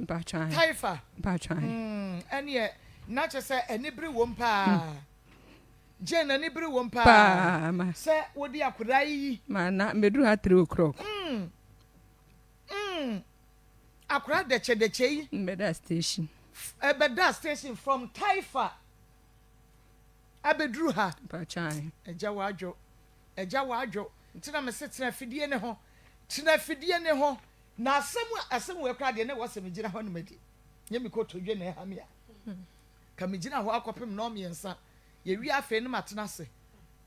Mpakyɛw ahe. Taifa. Mpakyɛw ahe. Mm, ɛneɛ na kyerɛ sɛ anibere wom paa. Jane, anibere wom paa. Paa ma. Sɛ wode akwadaa yi. Ma na mbɛduru ha 3 o'clock. Akwadaa dɛkyɛdɛkyɛ yi. Mbɛda station. Ɛbɛda station from Taifa abɛduru ha. Mpakyɛw ahe. Agya wadwo, agya wadwo, nti na mese tena afidie ne ho, tena afidie ne ho. Na asɛm a asɛm wɔ kora deɛ, ne wɔ sɛ megyina hɔ no madi nyɛ me kotodwe na ɛha me a, ka megyina hɔ akɔpem 3:30 yɛwie. Afei no matena ase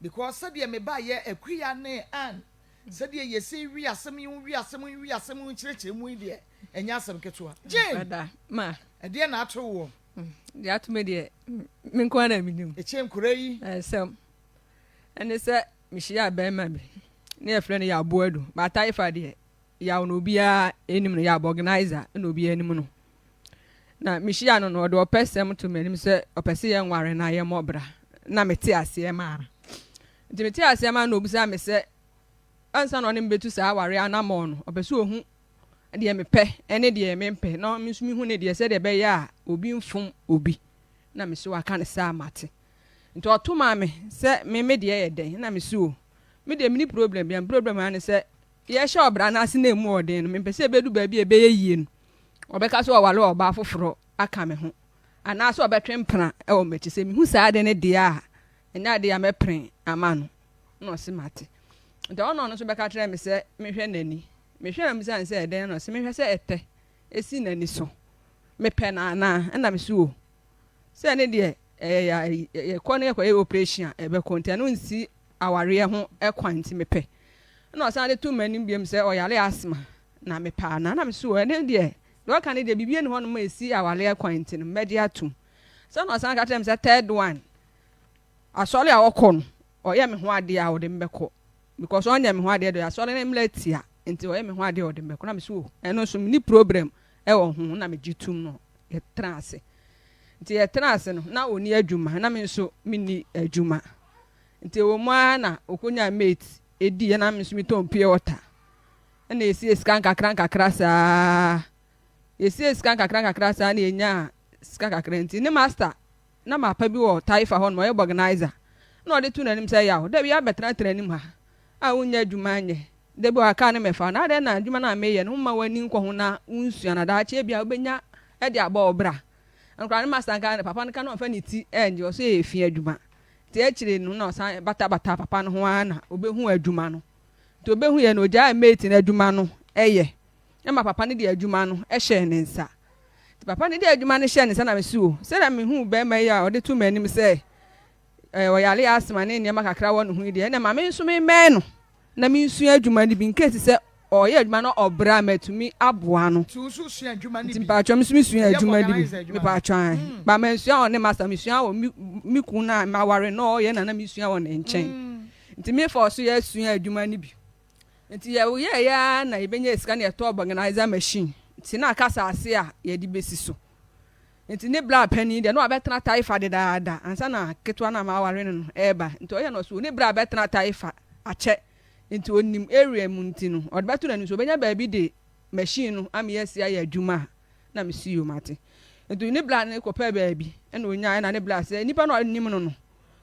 because sɛdeɛ mebaayɛ Akuya ne an sɛdeɛ yɛsi wi asɛm yi, wi asɛm yi, wi asɛm yi, kyerɛkyerɛ mu yi deɛ, ɛnyɛ asɛm ketewa, Jane. Ada ma. Ɛdeɛ na ato wɔ? Deɛ ato me deɛ, me nko ara na menim. Ɛkyɛ nkura yi. Ɛsɛm ɛne sɛ mehyia bɛrima bi ne yɛfrɛ no Yɛaboadu baataifa deɛ, yaw na obiara anim no, yɛ organizer na obiara anim no. Na mehyia no no, ɔde ɔpɛ sɛm to m'anim sɛ ɔpɛ sɛ yɛnware na yɛmmɔ bra, na mete aseɛ maa no. Nti mete aseɛ maa no na obisa me sɛ ansa na ɔne me bɛtu saa aware anammɔn no, ɔpɛ sɛ ohu deɛ mepɛ ɛne deɛ mempɛ, na me nso mehu ne deɛ, sɛdeɛ ɛbɛyɛ a obi mfom obi. Na me so waka ne saa, mate. Nti ɔto maa me sɛ me deɛ yɛ dɛn, na me so o, me deɛ meni problem bia. Me problem ara ne sɛ yɛhyɛ ɔbra no ase na emu ɔden no, mempɛ sɛ ɛbɛdu baabi a ɛbɛyɛ yie no, ɔbɛka sɛ ɔware ɔbaa foforɔ aka me ho anaasɛ ɔbɛtwe mpena ɛwɔ m'akyi. Sɛ mehu saa ade ne deɛ a, ɛnyɛ adeɛ a mɛpere ama no. Na ɔse mate. Nti ɔno nso bɛka kyerɛ me sɛ mehwɛ n'ani. Mehwɛ na mebisa no sɛ ɛdɛn, na ɔse mehwɛ sɛ ɛtɛ esi n'ani so, mepɛ no anaa. Ɛna me so o, sɛ ne deɛ ɛyɛ yɛkɔ ne yɛkɔyɛ operation a ɛbɛkɔ, nti ɛno nsi awareɛ ho ɛkwan, nti mepɛ. Ɛna ɔsan de to m'anim biom sɛ ɔyare asthma na mepɛ anaa. Na me so ɛne deɛ ɔka ne deɛ, biribi ni hɔnom a esi awareɛ kwan, nti no mmɛgye atum. Sɛ na ɔsan ka kyerɛ me sɛ third one, asɔre a ɔkɔ no, ɔyɛ me ho adeɛ a ɔde me bɛkɔ, because ɔnyɛ me ho adeɛ deɛ, asɔre no mmerɛ tia, nti ɔyɛ me ho adeɛ a ɔde me bɛkɔ. Na me so o, ɛno nso menni problem ɛwɔ ho na megye tum no. Yɛtena ase, nti yɛtena ase no, na ɔni adwuma na me nso menni adwuma. Nti ɛwɔ mu ara na ɔkɔnya mate ɛdi yɛ, na me nso metɔn pure water. Ɛna yɛsie sika nkakra nkakra saa, yɛsie sika nkakra nkakra saa na yɛnya sika kakra. Nti ne master na mapa bi wɔ Taifa hɔ nom, ɔyɛ organizer, na ɔde to n'anim sɛ, "Yaw, dabi abɛtenatena anim ha a wonyɛ adwuma nyɛ, dabi wɔ kaa ne mɛfa na adɛn na adwuma no a meyɛ no woma w'ani nkɔ ho na wonsua, na daakye bi a wobɛnya de abɔ wo bra?" Nkora ne master nka ne papa no ka na ɔmfa ne ti ɛngye, ɔso yɛ fi adwuma. Nti akyire no na ɔsan batabata papa no ho ara na obɛhu adwuma no. Nti obɛhu yɛ no, ogyaa mate no adwuma no ɛyɛ ɛma papa no de adwuma no ɛhyɛ ne nsa. Nti papa no de adwuma no hyɛ ne nsa na mesi o, sɛdeɛ mehu bɛrima yi a ɔde to m'anim sɛ ɔyare asthma ne nneɛma kakra wɔ ne ho yi deɛ, ɛnna ma me nso memmɛn no na mensua adwuma no bi, nkesi sɛ ɔyɛ adwuma no ɔbrɛ a matumi aboa no. Nti wo nso sua adwuma no Nti bi? Mpaatwɔ, me nso mesua Ɛyɛ adwuma no bi. organizer adwuma no? Mepaatwɔ an ba mansua wɔ ne master, mesua wɔ me kun no a maware na ɔyɛ na mesua wɔ ne nkyɛn. Nti mefa so yɛsua adwuma no bi. Nti yɛyɛɛyɛ ara na yɛbɛnya sika na yɛtɔ organizer machine. Nti na aka asase a yɛde bɛsi so. Nti ne bra panin deɛ, na wabɛtena Taifa dedaada ansa na ketewa no a maware no no ɛreba. Nti ɔyɛ no so ne bra bɛtena Taifa akyɛ, nti onim area mu. Nti no ɔde bɛto n'anim so ɔbɛnya baabi de machine no ama yɛasi ayɛ adwuma a, na mesi yom ate. Nti ne bra no kɔpɛ baabi ɛna onyaa, ɛna ne bra sɛ nipa no a ɔnim no no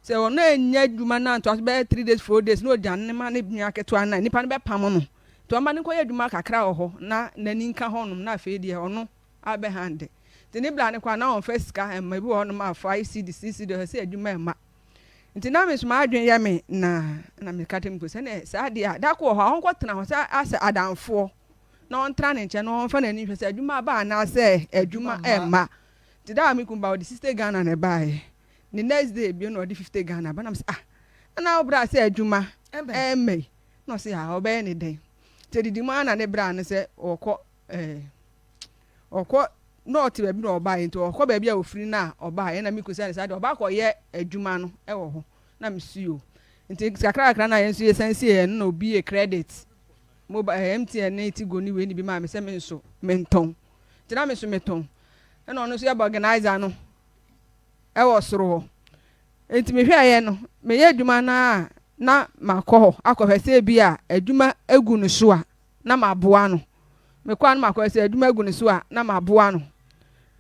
sɛ ɔno anya adwuma no antoa so bɛyɛ 3 days, 4 days na ɔgya ne ma ne nua ketewa no a, nipa no bɛpam no. Nti ɔma no nkɔyɛ adwuma kakra wɔ hɔ na n'ani nka hɔnom, na afei deɛ ɔno abɛhande. Nti ne bra no kɔ a, na ɔmfa sika ɛma ebi wɔ hɔnom a 5 cedi, 6 cedi, ɔsɛ sɛ adwuma ɛma. Nti na me nso m'adwene yɛ me na meka kyerɛ me ko sɛ ne saa deɛ a, dako wɔ hɔ a ɔnkɔtena hɔ sɛ asɛ adamfoɔ na ɔntena ne nkyɛn na ɔmfa n'ani hwɛ sɛ adwuma aba anaasɛ adwuma ɛmma. Nti da a me kun ba, ɔde 60 Ghana na ɛbaeɛ. Ne next day bio na ɔde 50 Ghana ba. Na me sɛ, "Ah, ɛna wobra sɛ adwuma ɛmma yi?" Na ɔsɛ ah, ɔbɛyɛ ne dɛn? Nti adidi mu ara na ne bra no sɛ ɔkɔ ɔkɔ na ɔte baabi na ɔbaeɛ. Nti ɔkɔ baabi a ofiri no a ɔbaeɛ na me kun sɛ ne saa deɛ, ɔba akɔyɛ adwuma no ɛwɔ hɔ. Na me si o. Nti kakra kakra na yɛn nso yɛsan sie yɛn no na obi yɛ credit mobile MTN ne Tigo ne wei ne bi maa me sɛ me nso mentɔn. Nti na me nso metɔn, ɛna ɔno nso yɛ organizer no ɛwɔ soro hɔ. Nti mehwɛeɛ no, meyɛ adwuma no a, na makɔ hɔ akɔhwɛ sɛ ebi a adwuma egu no so a na maboa no. Mekɔ a na makɔyɛ sɛ adwuma gu ne so a na maboa no.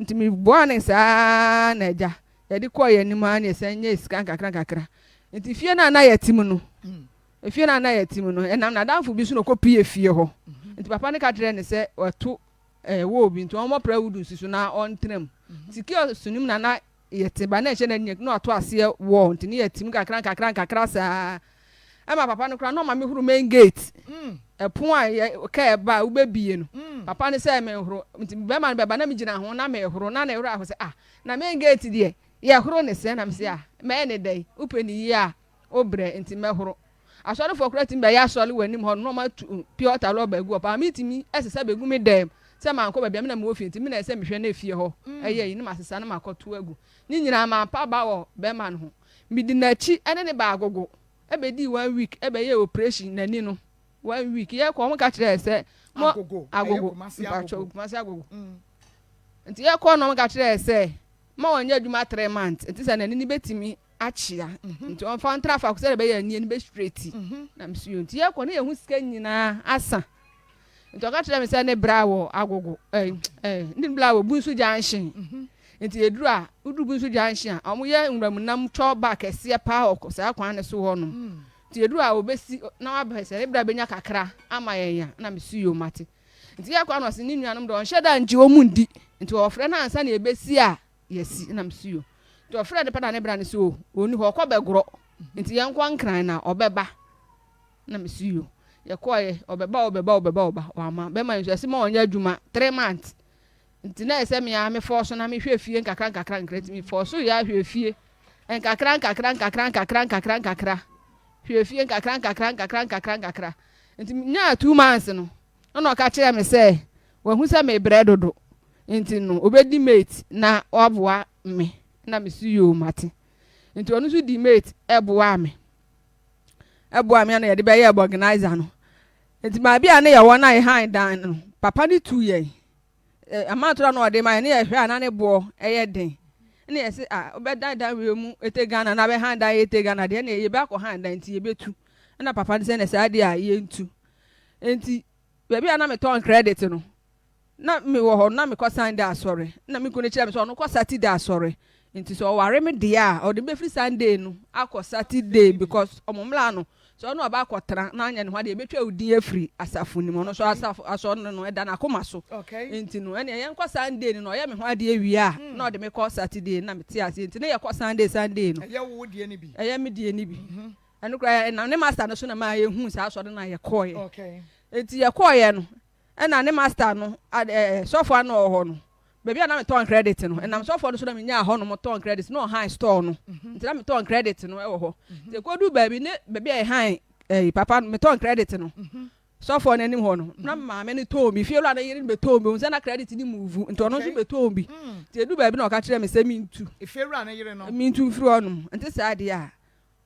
Nti meboaa no saa na agya yɛde kɔɔ yɛn anim ara na yɛsan nyaa sika nkakra nkakra. Nti fie no a na yɛte mu no, efie no a na yɛte mu no, ɛnam n'adamfo bi so na ɔkɔpie fie hɔ. Nti papa no ka kyerɛɛ no sɛ wato ɛɛ wall bi nti ɔmmɔ plywood nsi so na ɔntena mu. Nti kiosk no mu na na yɛte ba na ɛhyɛ na nyɛ na wato aseɛ wall nti ne yɛte mu kakra nkakra nkakra saa. Ɛma papa no koraa na ɔma mehoro main gate. Ɛpon a yɛ kaa ɛba a wobɛbie no. Papa no sɛ menhoro nti bɛrima no bɛba na megyina ho na mehoro na ne werɛ aho sɛ ah na main gate deɛ yɛhoro ne sɛn na mese ah mɛyɛ ne dɛn wopɛ ne yie a wobrɛ nti mɛhoro. Asɔrefoɔ koraa tumi bɛyɛ asɔre wɔ anim hɔ no na wɔatu pure water rɔba agu hɔ paa metumi sesa bɛgu me dan mu sɛ mankɔ baabi a me na mewɔ fie nti me na ɛsɛ mehwɛ na efie hɔ ɛyɛ yi na masesa na makɔto agu. Ne nyinaa mampa aba wɔ bɛrima no ho. Medi n'akyi ne ne baa agogo bɛdii one week bɛyɛɛ operation n'ani no one week yɛkɔ wɔn ka kyerɛɛ sɛ mo Agogo, ɛyɛ agogo Kumasi mpakyɛw Agogo. Kumasi agogo nti yɛkɔ na wɔn ka kyerɛɛ sɛ ma wɔnyɛ adwuma 3 months nti sɛ n'ani no bɛtumi akyea nti ɔmfa ntra faako sɛ ɛbɛyɛ ani no bɛ straight na mso yɛ nti yɛkɔ ne yɛhu sika nyinaa asa nti ɔka kyerɛ me sɛ ne bra wɔ Agogo ɛɛ ɛɛ ne bra wɔ Bunso Junction nti yɛduru a woduru Bunso Junction a ɔmo yɛ nwuramunam twɔ ba kɛseɛ paa wɔ saa kwan ne so hɔ nom nti yɛduru a obɛsi na wabɛ sɛ ne bra bɛnya kakra ama yɛn a na mesi yɛ mate nti yɛkɔ ano ɔse ne nuanom de ɔnhyɛ da ngye ɔmu ndi nti ɔfrɛ no ansa na yɛbɛsi a yɛsi na mesi yo nti ɔfrɛ ne pɛ na ne bra ne so o ɔni hɔ ɔkɔ bɛgorɔ nti yɛnkɔ Nkran na ɔbɛba na mesi yo yɛkɔɛ ɔbɛba ɔbɛba ɔbɛba ɔba wama bɛma nso ɛsɛ ma ɔnyɛ adwuma 3 months nti na ɛsɛ mea mefɔɔ so na mehwɛ fie nkakra nkakra nkakra nti mefɔɔ so yɛ ahwɛ fie nkakra nkakra nkakra nkakra nkakra nkakra hwɛ fie nkakra nkakra nkakra nkakra nkakra nti nyaa 2 months no ɛna ɔka kyerɛ me sɛ wahu sɛ mebrɛ dodo nti no obɛdi mate na waboa me na mesi yoo mate nti ɔno nso di mate ɛboa me ɛboa me ana yɛde bɛyɛ organizer no nti baabi a ne yɛwɔ na yɛhan dan no papa no tu yɛn ɛ amantora na ɔde ma yɛn ne yɛhwɛ a na ne boɔ ɛyɛ den ne yɛsɛ a wobɛdan dan wei mu ete Ghana na bɛhan dan ete Ghana deɛ ne yɛbɛ akɔ han dan nti yɛbɛtu ɛna papa no sɛ ne saa deɛ a yɛntu nti baabi a na metɔn credit no na mewɔ hɔ na mekɔ Sunday asɔre na me kunu kyerɛ me sɛ ɔno kɔ Saturday asɔre nti sɛ ɔware me deɛ a ɔde bɛfiri Sunday no akɔ Saturday because ɔmo mmla no sɛ ɔno ɔba akɔtena na anyɛ ne ho adeɛ ebɛtwa odin afiri asafo nim ɔno nso asafo asɔre no no ɛda n'akoma so nti no ɛnna yɛnkɔ Sunday no na ɔyɛ me ho adeɛ wie a na ɔde me kɔ Saturday na mete ase nti ne yɛkɔ Sunday Sunday no ɛyɛ wo deɛ no bi ɛyɛ me deɛ no bi ɛno koraa ɛnam ne master no so na maa yɛhu saa asɔre no a yɛkɔɔyɛ nti yɛkɔɔyɛ no ɛna ne master no ad ɛɛ sɔfo ano wɔ hɔ no baabi a na metɔn credit no ɛnam sɔfo no so na menyaa hɔ nom tɔn credit na ɔhan store no nti na metɔn credit no ɛwɔ hɔ nti ekodu baabi ne baabi a ɛhan ɛyi papa no metɔn credit no sɔfo no anim hɔ no na maame no tɔn bi fie wura no yere no bɛtɔn bi ohun sɛ na credit no move nti ɔno nso bɛtɔn bi nti edu baabi na ɔka kyerɛ me sɛ mintu efiewura ne yere no mintu mfiri hɔ nom nti saa deɛ a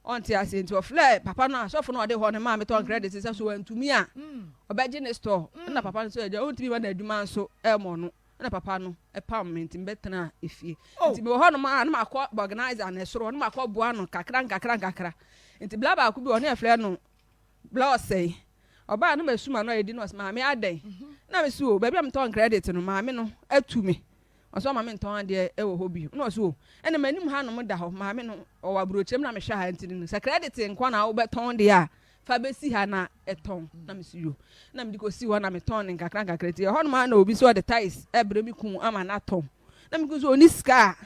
ɔnte ase nti ɔfrɛ papa no a sɔfo no a ɔde hɔ no maa metɔn credit sɛ so wantumi a ɔbɛgye ne store ɛna papa no sɛ agya ɔntumi ma n'adwuma nso ɛmɔ no ɛna papa no ɛpam me nti mbɛtena efie Oh. nti mewɔ hɔ nom a na makɔ organizer na ɛsoro na makɔ boa no kakra nkakra nkakra nti bla baako bi wɔ ne yɛfrɛ no bla ɔsɛe ɔbaa no ma suma no a yɛdi no ɔsɛ maame adɛn na mesi o baabi a metɔn credit no maame no atu me ɔsɛ ɔma me ntɔn adeɛ ɛwɔ hɔ bio na ɔsɛ o ɛna m'anim ha nom da hɔ maame no ɔwɔ aburokyerɛ mu na mehwɛ ha nti no sɛ credit nkɔ na wobɛtɔn deɛ a fa bɛsi ha na ɛtɔn na mesi yo na mede kɔsi hɔ na metɔn ne nkakra nkakra nti ɛhɔ nom a na obi sɛ ɔde tiles ɛbrɛ me kun ama no atɔn na me kun sɛ ɔni sika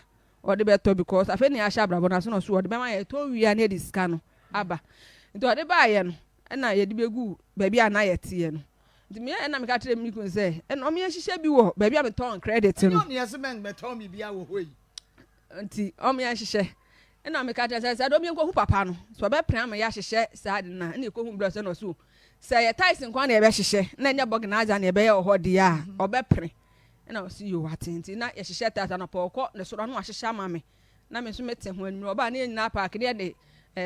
a ɔde bɛtɔ because afei ne yɛahyɛ abrabɔ no aso na ɔso ɔde bɛma yɛ ɛtɔn wie a na yɛde sika no aba nti ɔde baayɛ no ɛna yɛde bɛgu baabi a na yɛteɛ no nti meyɛ ɛna meka kyerɛ me kun sɛ ɛna ɔmo yɛhyehyɛ bi wɔ baabi a metɔn credit no ɛnyɛ ɔne yɛsɛ mɛn mɛtɔn biribiara wɔ hɔ yi nti ɔmo yɛ hyehyɛ ɛna meka kyerɛ sɛ sɛ dɔm yɛn nkɔhu papa no sɛ ɔbɛpene ama yɛahyehyɛ saa de na ɛna yɛkɔhu brɛ sɛ na ɔso sɛ yɛ tiles nkwa na yɛbɛhyehyɛ na ɛnyɛ bɔgnaza na yɛbɛyɛ wɔ hɔ deɛ a ɔbɛpene ɛna ɔsi yo wate nti na yɛhyehyɛ tiles anɔpɔ ɔkɔ ne soro na wahyehyɛ ama me na me nso mete ho anim ɔbaa ne yɛn nyinaa paaki ne yɛde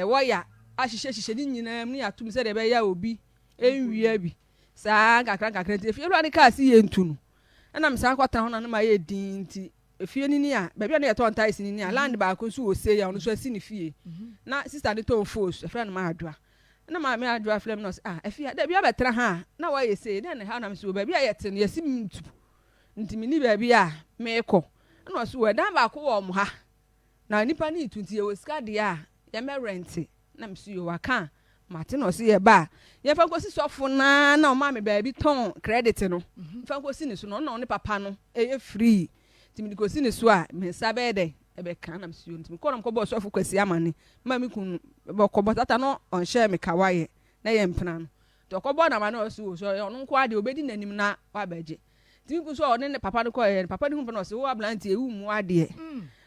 wɔya ahyehyɛ hyehyɛ ne nyinaa mu ne yɛatum sɛdeɛ ɛbɛyɛ a obi ɛnwia bi saa nkakra nkakra nti efie wura ne kaa si yɛ ntu no ɛna me san kɔtena hɔ na ne ma yɛ din nti efie ni ni a baabi a ne yɛtɔn tiles ni ni a land baako nso wɔ se a ɔno nso asi ne fie na sister ne tɔn fos ɛfrɛ no maa adwoa. Na Maame Adwoa frɛ me na ɔse, ah, Afia, dabi abɛtena ha a na woayɛ sei, dɛn na ɛha wo? Na mese, o, baabi a yɛte no, yɛse mentu, nti menni baabi a meekɔ. Ɛna ɔse, o, ɛdan baako wɔ wɔn ha, na nnipa no retu, nti yɛwɔ sika deɛ a, yɛmmɛrɛnte. Na mese, yo, waka a, mate. Na ɔse, yɛba a, yɛmfa nkɔsi sɔfo no ara na ɔmaa me baabi tɔn credit no, mfa nkɔsi ne so, na ɔno na ɔne papa no yɛ free. Nti mede kɔsi ne so a, me nsa bɛyɛ dɛn? Ɛbɛka. Na mese, yo. Nti mekɔɔ na mekɔbɔɔ sɔfo Kwasi amane ma me kunu bɔkɔbɔ tata no ɔnhyɛɛ me ka wayɛ na yɛ mpena no. Nti ɔkɔbɔɔ no amane ɔse o, sɛ ɔyɛ ɔno nko ara deɛ ɔbɛdi n'anim na wabɛgye. Nti me kunu sɛ ɔne ne papa no kɔeɛ no, papa no hu pɛ na ɔse wo aberanteɛ wo mmu adeɛ.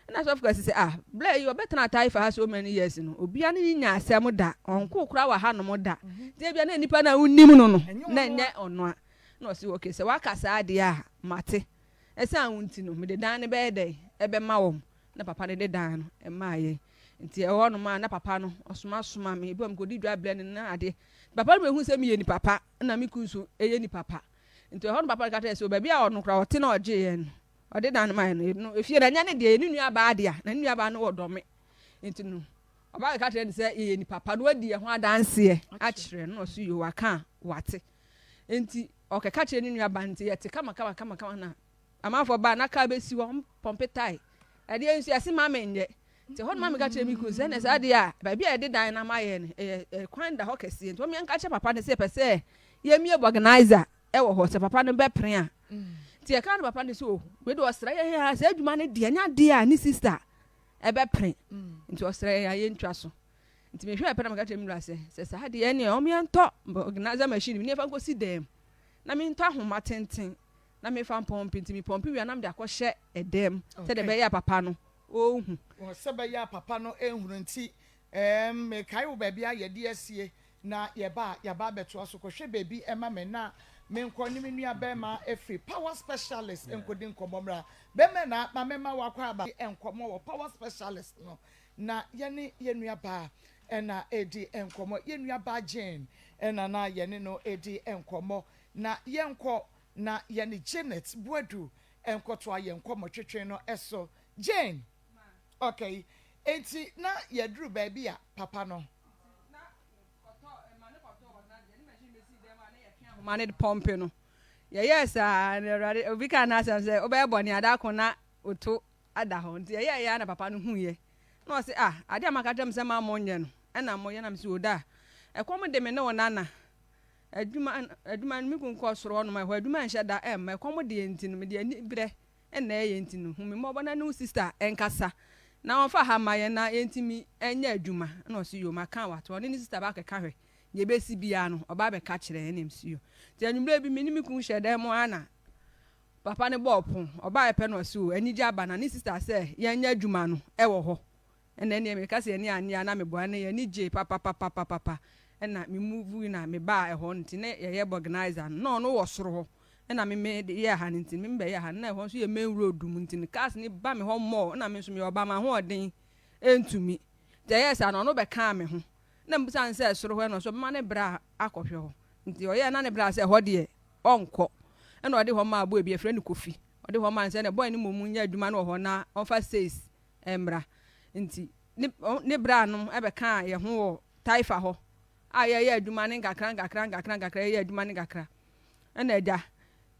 Ɛna sɔfo Kwasi sɛ ah, blɛ yi ɔbɛtena Taifa ha so many years no, obia ne ne nya asɛm da, ɔnkoo koraa wɔ hanom da. Nti ebia na nipa no a wonim no no, na ɛnyɛ ɔno a. Na ɔse okay, sɛ waka saa deɛ a, mate. Ɛsiane wo nti no, mede dan no bɛyɛ dɛn? Ɛbɛma wɔn. Na papa no de dan no maa yɛn. Nti ɛwɔ hɔnom a, na papa no, ɔsomasoma me. Ebi wɔ hɔ a, mekɔdi dwa brɛ no ne adeɛ. Papa no bɛhuu sɛ meyɛ nipa pa, ɛna me kunu nso yɛ nipa pa. Nti ɛhɔ no papa no ka kyerɛɛ sɛ, baabi a ɔno koraa ɔte na ɔgyee yɛn no, ɔde dan no maa yɛn no, efie no, ɛnyɛ ne deɛ, ɛyɛ ne nuabaa dea, na ne nuabaa no wɔ Dɔme. Nti no, ɔbaa bɛka kyerɛɛ no sɛ yɛyɛ nipa pa, na wadi yɛn ho adanseɛ akyerɛ no, na ɔse yoo, waka a, wate. Enti ɔkɛka kyerɛ ne nua baa no nti yɛte kama kama kama kama na amanfoɔ baa na kaa bɛsi hɔ pɔmpe tae ɛdeɛ nso yɛse ma menyɛ nti ɛhɔ no ma meka kyerɛ me kunu sɛ ɛnɛ saa deɛ a baabi a yɛde dan no ama yɛ no ɛyɛ kwan da hɔ kɛseɛ nti wɔn yɛnka kyerɛ papa no sɛ yɛpɛ sɛ yɛmie organizer ɛwɔ hɔ sɛ papa no bɛpere a nti yɛka no papa no sɛ o wei de ɔsrɛ yɛn a sɛ adwuma no deɛ nyɛ adeɛ a ne sister ɛbɛpere nti ɔsrɛ yɛn a yɛntwa so Nti mehwɛɛ pɛ na meka kyerɛɛ me wura sɛ, sɛ saa deɛ ɛneɛ ɔmo yɛntɔ organizer machine bi na yɛmfa nkɔsi dan mu na mentɔ ahoma tenten na memfa mpɔmpe. Nti mepɔmpe wie a na mede akɔhyɛ ɛdan mu sɛdeɛ ɛbɛyɛ a papa no ɔnhu. Sɛ ɛbɛyɛ a papa no nhunu nti, ɛɛm, mekae wo baabi a yɛde asie na yɛba a yɛaba abɛtoa so. Kɔhwɛ baabi ma me na menkɔ ne me nua barima firi Power Specialist nkɔdi nkɔmmɔ mmra. Bɛmɛ na ma memma wakɔ aba nkɔmmɔ wɔ Power Specialist no Na yɛne yɛn nuabaa na ɛredi nkɔmmɔ. Yɛn nuabaa Jane na na yɛne no redi nkɔmmɔ. Na yɛnkɔ na yɛne Janet Boadu nkɔtoa yɛn nkɔmmɔtwetwe no so. Jane, Okay. Enti na yɛaduru baabi a papa no. Ahoma no de pɔmpe no. Yɛyɛɛ saa na Awurade, obi kaa n'asɛm sɛ, wobɛyɛ bɔne a, da ko na woto ada hɔ. Nti ɛyɛeɛ ara na papa no huiɛ. Na ɔse, ah, adeɛ a maka akyerɛ mo sɛ mma monyɛ no, ɛna moyɛ. Na mese, o daa, ɛkɔm de me ne wo nana. Adwuma, adwuma no, me kunu kɔ soro hɔnom a, ɛhɔ adwuma nhyɛ da mma. Ɛkɔm deɛ nti no, mede aniberɛ na ɛyɛ nti no, hu me mmɔbɔ na ne wo sista nkasa na ɔmfa ha mma yɛn na yɛntumi nyɛ adwuma. Na ɔse, yoo, maka wato. Ɔne ne sista ba akɛka hwɛ, deɛ ɛbɛsi biara no, ɔba abɛka kyerɛ yɛn. Ɛna mese, yoo. Nti anwummerɛ bi, me ne me kunu hyɛɛ dan mu ara na Papa no bɔɔ pon, ɔbaeɛ pɛ na ɔse o, anigye aba na ne sister sɛ yɛnyɛ adwuma no wɔ hɔ. Ɛna ɛneɛ meka sɛ yɛne annye a na meboa ɛna yɛn ani gyee papapapapapa ɛna me move na me baa ɛhɔ no nti na yɛyɛ borgnizer no na ɔno wɔ soro hɔ ɛna me me yɛɛ ha no nti me me bɛyɛɛ ha no na ɛhɔ nso yɛ main road mu nti no cars no ba me hɔ more ɛna me nso meyɛ ɔbaa m'ahoɔden ɛntumi nti ɛyɛɛ saa no ɔno bɛkaa me ho na mebisa no sɛ soro hɔ ɛna ɔse ɔbɛma ne bra akɔhwɛ hɔ nti ɔyɛɛ na ne bra sɛ ɛhɔ deɛ ɔnkɔ. Ɛna ɔde hɔ maa boy bi, yɛfrɛ no Kofi. Ɔde hɔ maa no sɛ ɛnna boy no mmom nyɛ adwuma no wɔ hɔ na ɔmfa seis mmra. Nti ne ne bra nom bɛkaa yɛn ho wɔ Taifa hɔ a yɛyɛ adwuma no nkakra nkakra nkakra nkakra yɛyɛ adwuma no nkakra. Ɛna agya,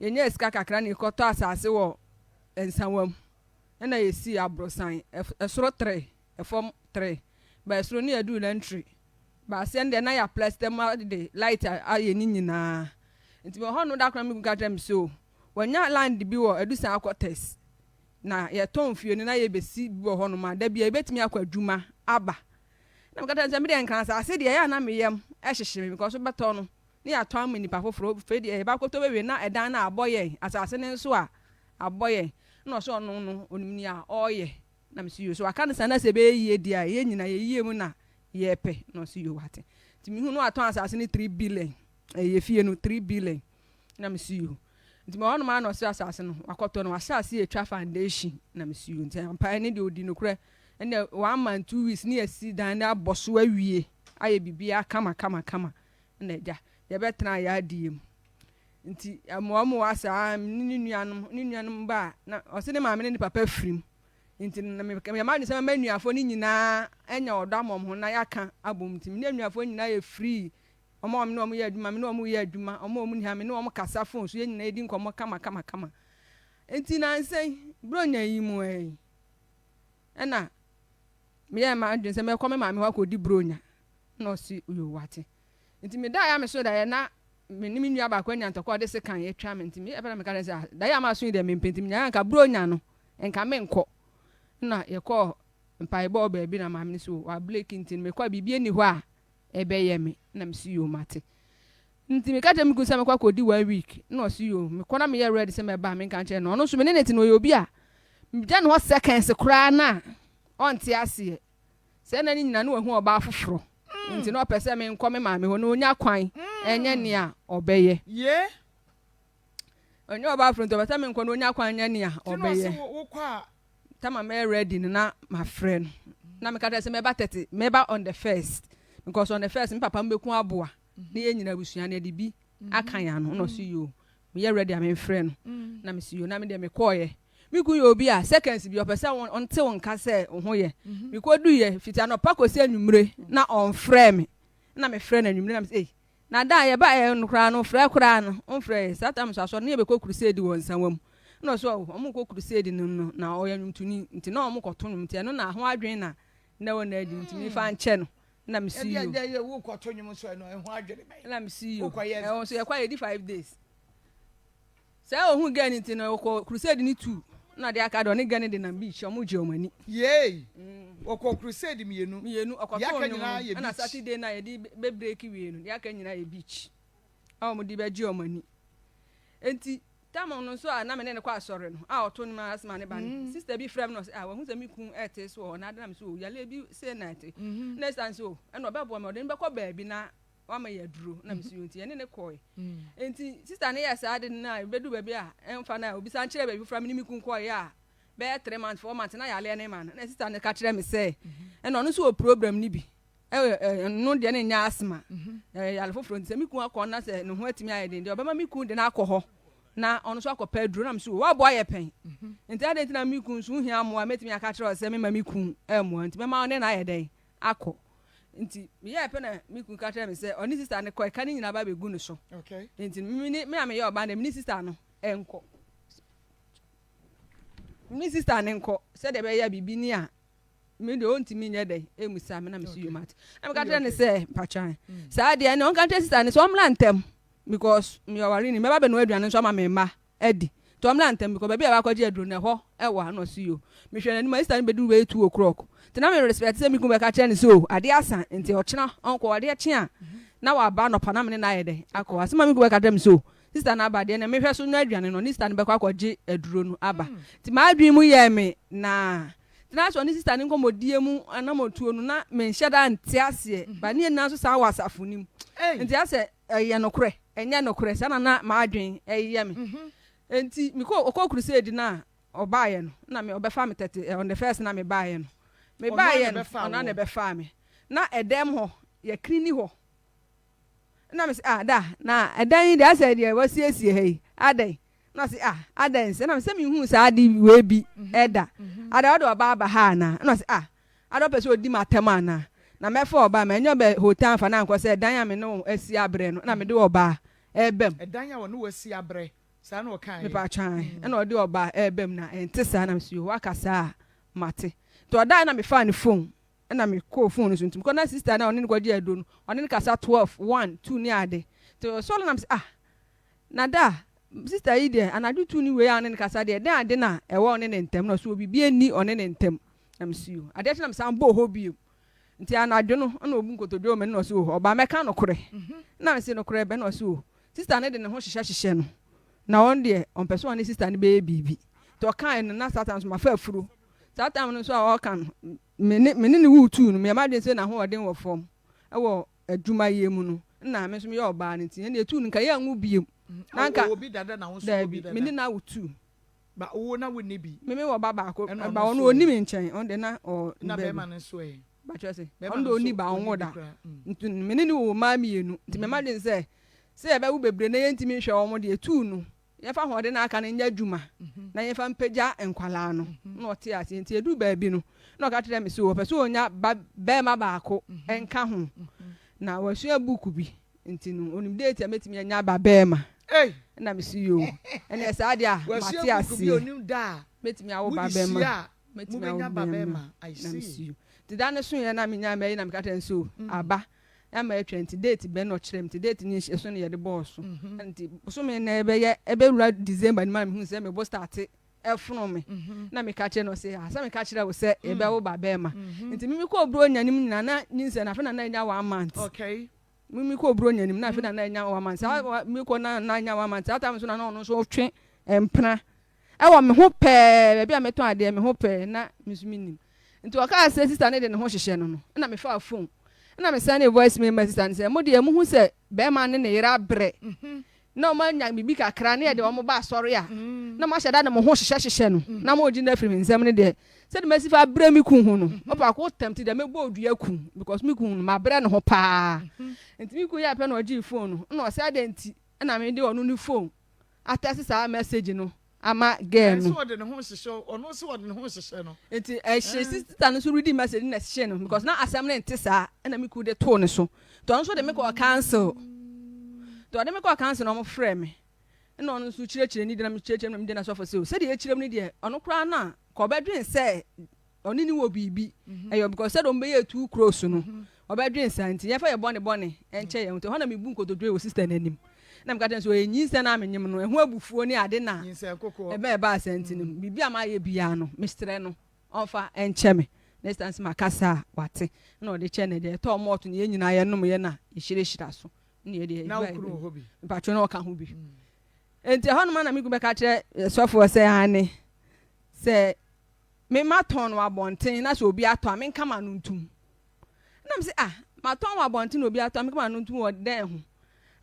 yɛnyaa sika kakra na yɛkɔtɔ asase wɔ Nsawam. Ɛna yɛsii aborosan, ɛsoro tere, ɛfam tere. Ba ɛsoro no yɛduu lɛntri. Ba aseɛ no deɛ na yɛaplasta mu de light ayɛ ne nyinaa. Nti mewɔ hɔ no da koro na me kunu ka kyerɛɛ me sɛ o, wanya land bi wɔ Adusan Quarters na yɛtɔn fie no na yɛbɛsi bi wɔ hɔnom a da bi a yɛbɛtumi akɔ adwuma aba. Na meka kyerɛ no sɛ me deɛ Nkran asase deɛ ɛyɛ a na me yam hyehye me because wobɛtɔ no na yɛatɔn ama nnipa foforɔ afei deɛ yɛba akɔtɔ bɛwie na ɛdan no abɔ yɛn asase no nso a abɔ yɛn. Na ɔsɛ ɔno no ɔnim nea ɔreyɛ. Na mese yoo sɛ waka no saa na sɛ ɛbɛyɛ yie deɛ a yɛn nyinaa yɛ yie mu na yɛpɛ. Na ɔse yoo wate. Nti mehu no watɔn asase no 3 billion. Ɛyɛ fie no 3 billion. Na mese yoo. Nti mewɔ hɔnom ara na ɔse asase no wakɔtɔ no wahyɛ aseɛ retwa foundation. Na mese yoo. Nti ampa ɛne deɛ ɔdi nokorɛ. Ɛnna one month 2 weeks ne yɛasi dan no abɔ so awie ayɛ biribiara kama kama kama. Ɛna agya yɛbɛtena yɛ adeɛ mu. Nti ɛmoamoa saa ne ne nuanom ne nuanom ba a na ɔse ne maame ne ne papa firim. Nti no, na meyɛ m'adwene sɛ mɛma anuafoɔ no nyinaa anya ɔdɔ ama wɔn ho na yɛaka abom. Nti me ne anuafoɔ nyinaa yɛ free. Wɔn a me ne wɔn yɛ adwuma, me ne wɔn yɛ adwuma, wɔn a wɔnni ha, me ne wɔn kasa phone so, yɛn nyinaa yɛdi nkɔmmɔ kama kama kama. Nti nansa yi, Buronya yi mu ara yi, ɛna meyɛɛ m'adwene sɛ mɛkɔ me maame hɔ akɔdi Buronya. Ɛna ɔse, yoo, wate. Nti medaeɛ a mesoo daeɛ na me ne me nua baako anya ntɔkwa a ɔde sekan atwa me. Nti meyɛɛ pɛ na meka kyerɛɛ no sɛ, ah, daeɛ a maso yi deɛ mempɛ nti menyaeɛ a anka Buronya no, nka menkɔ. Ɛna yɛkɔɔ mpaebɔ wɔ baabi na maame no se, oh, wableki nti no mekɔ a biribi nni hɔ a ɛbɛyɛ me. Ɛna mese, yoo, mate. Nti meka kyerɛɛ me kunu sɛ mɛkɔ akɔdi one week. Ɛna ɔse, yoo, mekɔ na meyɛ ready sɛ mɛba a menka nkyerɛ no. Ɔno nso me ne no te no ɔyɛ obi a megya ne hɔ seconds koraa no a ɔnte aseɛ. Saa nna no nyinaa na wahu ɔbaa foforɔ nti na ɔpɛ sɛ menkɔ me maame hɔ na ɔnya kwan nyɛ nea ɔbɛyɛ. Ɔnyɛ ɔbaa foforɔ nti ɔpɛ sɛ menkɔ na ɔnya kwan nyɛ nea ɔbɛyɛ. Tama mɛyɛ ready no na mafrɛ no na meka kyerɛ sɛ mɛba tɛte mɛba on the first because on the first me papa mbɛku aboa na yɛn nyinaa abusua no yɛde bi aka yɛn ano na ɔse yoo meyɛ ready a memfrɛ no na mese yoo na me deɛ mekɔɔyɛ. Me kun yɛ obi a seconds bi ɔpɛ sɛ ɔnte wo nka sɛ wo ho yɛ. Mekɔduiɛ fiti anɔpa kɔsi anwummere na ɔmfrɛɛ me. Na mefrɛ no anwummere na mese ei na da a yɛbaeɛ no koraa no frɛ koraa no ɔmfrɛɛ. Saa time nso asɔre no yɛbɛkɔ crusade wɔ Nsawam. Na ɔse oh ɔmo nkɔ crusade no no na ɔyɛ nnwomtoni nti na ɔmo kɔto nnwom nti ɛno na ho adwene na na ɛwɔ n'adwene nti memfa nkyɛ no. Na mese yoo. Na mese yoo. Ɛhɔ nso yɛkɔ a yɛdi 5 days. Sɛ ohun girl no nti no ɔkɔ crusade no tuu na ɔde aka de ɔne girl no de nam beach ɔmo gye ɔmo ani. Yay! Ɔkɔ crusade mienu. Mienu ɔkɔ too nnwom no ɛna Saturday no a yɛde bɛ break wie no deɛ aka nyinaa yɛ beach a ɔmo de bɛ gye ɔmo ani. Enti tam no nso a na me ne no kɔ asɔre no a ɔto nnwom asma ne ba no sister bi frɛ me na ɔse ah wahu sɛ me kun ɛte so wɔ hɔ na ade na me so o yale bi sei na ɛte na ɛsan so o ɛna ɔbɛboa me ɔde no bɛkɔ baabi na wama yɛ aduro na mesi nti yɛne ne kɔe nti sista no yɛ saa de no a ɛbɛdu baabi a ɛmfa no a obi san kyerɛ baabi foforɔ a me ne me kun kɔeɛ a bɛyɛ 3 months 4 months na yareɛ no ma no na sista no ka kyerɛ me sɛ ɛna ɔno nso wɔ program no bi ɛno deɛ ne nyɛ asthma ɛyɛ yare foforɔ nti sɛ me kun akɔ na sɛ ne ho atumi ayɛ den deɛ ɔbɛma me kun de no akɔ hɔ na ɔno nso akɔpɛ aduro na mso waboa yɛ pɛn nti adɛn nti na me kun nso hia mmoa mɛtumi aka kyerɛ sɛ mema me kun mmoa nti mɛma ɔne no ayɛ dɛn akɔ. Nti meyɛɛ pɛ na me kunu ka kyerɛɛ me sɛ ɔne sista no kɔ, ɛka no nyinaa ba bɛgu ne so. Nti me ne me a meyɛ ɔbaa no deɛ me ne sista no nkɔ. Me ne sista no nkɔ sɛdeɛ ɛbɛyɛ a biribi ni a me deɛ ɔntumi nyɛ dɛn ɛmmusa me na me so yom ate. Na meka kyerɛ no sɛ mpatwan saa deɛ ɛne ɔnka nkyerɛ sista no sɛ ɔmmra ntɛm because meyɛ ɔwareni mɛba bɛnoa aduane nso ama me mma. adi. Nti ɔmmra ntɛm because baabi a yɛbɛakɔgye aduro no ɛhɔ ɛwɔ a na ɔse yoo. Mehwɛ n'anim a sister no bɛduru bɛyɛ 2 o'clock. Nti na me respect sɛ me kunu bɛka kyerɛ no sɛ oh adeɛ asa nti ɔkyena ɔnkɔ adeɛ kye a na waba anɔpa na me ne no ayɛ dɛn akɔ. Asɛm a me kunu bɛka kyerɛ me sɛ oh sister no aba deɛ na mehwɛ so noa aduane no ɔne sister no bɛkɔ akɔgye aduro no aba. Nti m'adwene mu yɛɛ me naa. Nti na sɛ ɔne sister no nkɔmmɔdie mu anammɔntuo no na menhyɛ da nte aseɛ but ne yɛn nyinaa nso saa wɔ asafo no mu. Nti asɛ ɛyɛ nokorɛ. Ɛnyɛ nokorɛ, saa na na m'adwen yɛ me. Enti mekɔɔ, ɔkɔɔ crusade no a ɔbaeɛ no, na me, ɔbɛfaa me tɛte, on the first na mebaeɛ no. Mebaeɛ no, ɔno ara na ɛbɛfaa me. Na ɛdɛm hɔ, yɛkrini hɔ. Ɛna mese, ah, da, na ɛdan yi deɛ asɛ deɛ wasiesie ha yi, adɛn? Na ɔse, ah, adɛn sɛ? Ɛna mese, sɛ menhuu saa ade wei bi da. Adɛn, wode ɔbaa aba ha anaa? Ɛna ɔse, ah, Ada ɔpɛ sɛ odi m'atɛm anaa? Na mɛfa ɔbaa, manyɛ ɔbɛ hotan amfa no ankɔ sɛ ɛdan a me ne wo asi abrɛ no na mede ɔbaa reba mu. Ɛdan a ɔne wo asi abrɛ, saa na ɔkaeɛ? Mepakyɛ ae, ɛna ɔde ɔbaa reba mu na ɛnte saa? Na mese yoo, waka saa a, mate. Nti ɔdaeɛ na mefaa ne phone ɛna mekɔɔ phone no so, nti mekɔ na sister no a ɔne no kɔgyee aduro no, ɔne no kasa 12, 1, 2 ne ade. Nti ɔsɔre na mese ah, Na da, sister yi deɛ, anadwo tu ne wei a ɔne no kasa deɛ, dɛn ade na ɛwɔ ɔne ne ntam? Na ɔse obibi nni ɔne ne ntam. Na mese yoo. Adeɛ kye na mesan bɔɔ hɔ bio. Nti anadwo no, ɛna ɔbu nkotodwe wɔ m'anim na ɔse oh, ɔbaa mɛka nokorɛ. Na mese nokorɛ bɛn? Na ɔse oh, sister no de ne ho hyehyɛ hyehyɛ no, na ɔno deɛ ɔmpɛ sɛ ɔne sister no bɛyɛ biribi. Nti ɔkaeɛ no, na saa time nso mafa afuro. Saa time no nso a ɔreka no, me ne me ne no woo tuu no, meyɛ m'adwene sɛ n'ahoɔden wɔ fam wɔ adwumayɛ mu no, nna me nso meyɛ ɔbaa no nti, ɛnna etuu no nka yɛanwo bio. Na nka Ɔwɔ bi dada na wo nso wɔ bi daabi, dada. me ne no awo tuu. Ba wo na wonni bi. Me mewɔ ba baako, Ɛna ba ɔno ɔno nso ɔnni ɛ? me nkyɛn, ɔno deɛ na ɔwɔ ne Na baabi. bɛrima no nso ɛ? Bakyerɛ se, Bɛrima ɔno no deɛ ɔnni nso ba, ɔnni ɔnwo bi da. koraa. Mm. Nti me ne no wɔ mmaa mmienu, nti mema dwen sɛ, sɛ yɛbɛwo bebree na yɛntumi nhwɛ wɔn deɛ, etuu no. Yɛmfa ahoɔden a aka no nyɛ adwuma na yɛmfa mpagya nkwadaa no. Na ɔte aseɛ. Nti ɛduru baabi no, na ɔka kyerɛ me sɛ ɔpɛ sɛ ɔnya ba barima baako nka ho. Na wasua book bi, nti no ɔnim date a mɛtumi anya ba barima. Ɛna mese yoo, ɛneɛ saa deɛ a mate aseɛ. Mɛtumi awo ba barima. Mɛtumi awo barima. Na mese yoo. Nti da no soeɛ na menyaa m'ayi na meka kyerɛ no sɛ o, aba. Ama atwa nti date bɛn na ɔkyerɛ me nti date no nhyɛ so na yɛde bɔɔ so nti bosome na ɛbɛyɛ ɛbɛwura December no mu a mehu sɛ me bo starte ɛfono me na meka kyerɛ no ɔse ah sɛ meka kyerɛ wo sɛ yɛbɛwo ba bɛɛma nti me mekɔɔ Buronya no mu nyinaa na nyinsɛn no afe na na anya one month me mekɔɔ Buronya no mu na afe na na anya one month saa mekɔ na na anya one month saa time nso na na ɔno nso ɔtwe mpena Ɛwɔ me ho pɛɛ, baabi a metɔn adeɛ, me ho pɛɛ, na me nso mennim. Nti ɔkaa sɛ sista no de ne ho hyehyɛ no no, ɛna mefaa phone, ɛna me sɛndee voice mail maa sista no sɛ, mo deɛ mohu sɛ bɛɛma ne ne yere abrɛ, na wɔn anya biribi kakra, na yɛde wɔn ba asɔre a, na moahyɛ da de mo ho hyehyɛ hyehyɛ no, na moregye no afiri me nsam no deɛ, sɛdeɛ masi fa abrɛ me kun ho no, ɔpa ko tɛm ti deɛ mɛbɔ odua ku, because me kun no, mabrɛ ne ho paa. Nti me kun yɛɛ pɛ na ɔgyee phone no, ɛna ɔsɛ adɛn nti ɛna mede ɔno ne phone atɛse saa message no ama girl no. Ɛnso ɔde ne ho hyehyɛ ɔno nso ɔde ne ho hyehyɛ no. Nti ɛhye sister no nso reading message no na ɛhye no because na asɛm no nte saa ɛna me kunu de too ne so nti ɔno nso de me kɔɔ council nti ɔde me kɔɔ council na ɔmo frɛ me ɛna ɔno nso kyerɛkyerɛ ne di na me kyerɛkyerɛ mu na me di na sɔfo sɛ o sɛdeɛ ɛkyerɛ mu no deɛ ɔno koraa no a kɔ ɔbɛdwen sɛ ɔne ne wɔ biribi ɛyɛ because sɛdeɛ ɔmo bɛyɛ too close no ɔbɛdwen saa nti yɛmfa yɛ bɔne bɔne nkyɛ yɛn ho nti ɛhɔ na mebu nkotodwe wɔ sister no anim na meka kyerɛ no sɛ ɔyɛ nyinsɛn a menyem no ɛho abufuo ne ade na ɛbɛ ɛbaa saa nti no biribi a mayɛ biara no mesrɛ no ɔmfa nkyɛ me next time sɛ makasa a wate na ɔde kyɛ no deɛ ɛtɔɔ mɔɔto no yɛn nyinaa yɛnom yɛ na yɛhyirahyira so ne yɛ deɛ na wokunu wɔ hɔ bi mpatwo na ɔka ho bi nti ɛhɔ nom na me kunu bɛka kyerɛ sɔfoɔ sɛ ane sɛ Me matɔn no abɔnten na sɛ obi atɔ a menka m'ano ntom. Ɛna mese ah matɔn wɔ abɔnten na obi atɔ a menka m'ano ntom wɔ dɛn ho?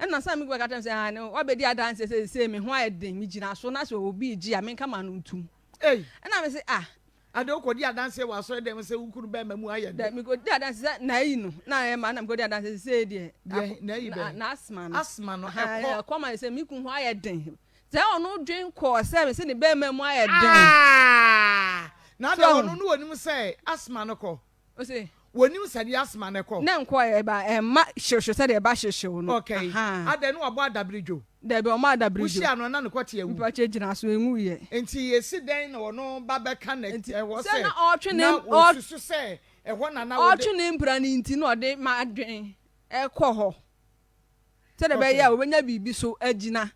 Ɛna sɛ me bɛka kyerɛ me sɛ ah ne wabɛdi adanseɛ sɛ sɛ me ho ayɛ den megyina so na sɛ obi regye a menka m'ano ntom. Ei! Ɛna mese ah. Ade wokɔdi adanseɛ wɔ asɔre dɛm sɛ wo kunu bɛrima mu ayɛ den? Dɛ mekɔdi adanseɛ sɛ n'ayi no na ɛyɛ ma na mekɔdi adanseɛ sɛ sei deɛ. Deɛ n'ayi bɛn? N'asma no. Asma no ɛkɔ. Ɛkɔ ma sɛ me kunu ho ayɛ den. Sɛ ɔno dwen kɔɔ sɛ mese ne bɛɛma mu ayɛ den. Aah! Na adɛn ɔno no ɔnim sɛ asthma no kɔ? Ose. Wɔnim sɛdeɛ asthma no kɔ? Na ɛnkɔɛ ɛba ɛmma hyewhyew sɛdeɛ ɛba hyewhyew no. Okay. Ahaa. Adɛn na wabɔ adabiridwo? Dabi ɔmmɔ adabiridwo. Wohyia no na ne kɔte awu? Mpakyɛ gyina so ɛnwuiɛ. Nti esi dɛn na ɔno ba bɛka na Nti ɛwɔ sɛ sɛ na ɔretwe ne na ɔsusu sɛ ɛhɔ na na wode. Ɔretwe ne mpira no nti na ɔde m'adwene kɔ hɔ. Sɛdeɛ ɛbɛyɛ a wɔbɛnya biribi so agyina.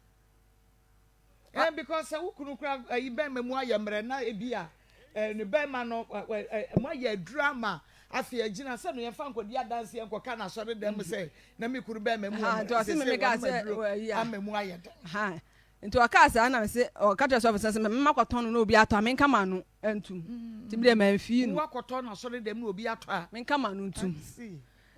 Eh, because sɛ wo kunu kura ayi bɛrima mu ayɛ mmerɛ na ebi a eh, ne bɛrima no eh, eh, mu ayɛ aduru ama afei agyina sɛ no yɛmfa nkɔdi adanseɛ nkɔka no asɔre dɛm mu sɛ na me kunu bɛrima mu Ha, nti ɔse me meka sɛ aduro ama mu ayɛ den. Nti ɔkaa saa na mese ɔka kyerɛ sɔfo sɛ sɛ mema kɔtɔn no na obi atɔ a menka ma no ntum. Nti me deɛ mamfii no. Wakɔtɔn no asɔre dɛm na obi atɔ a. Menka ma no ntum.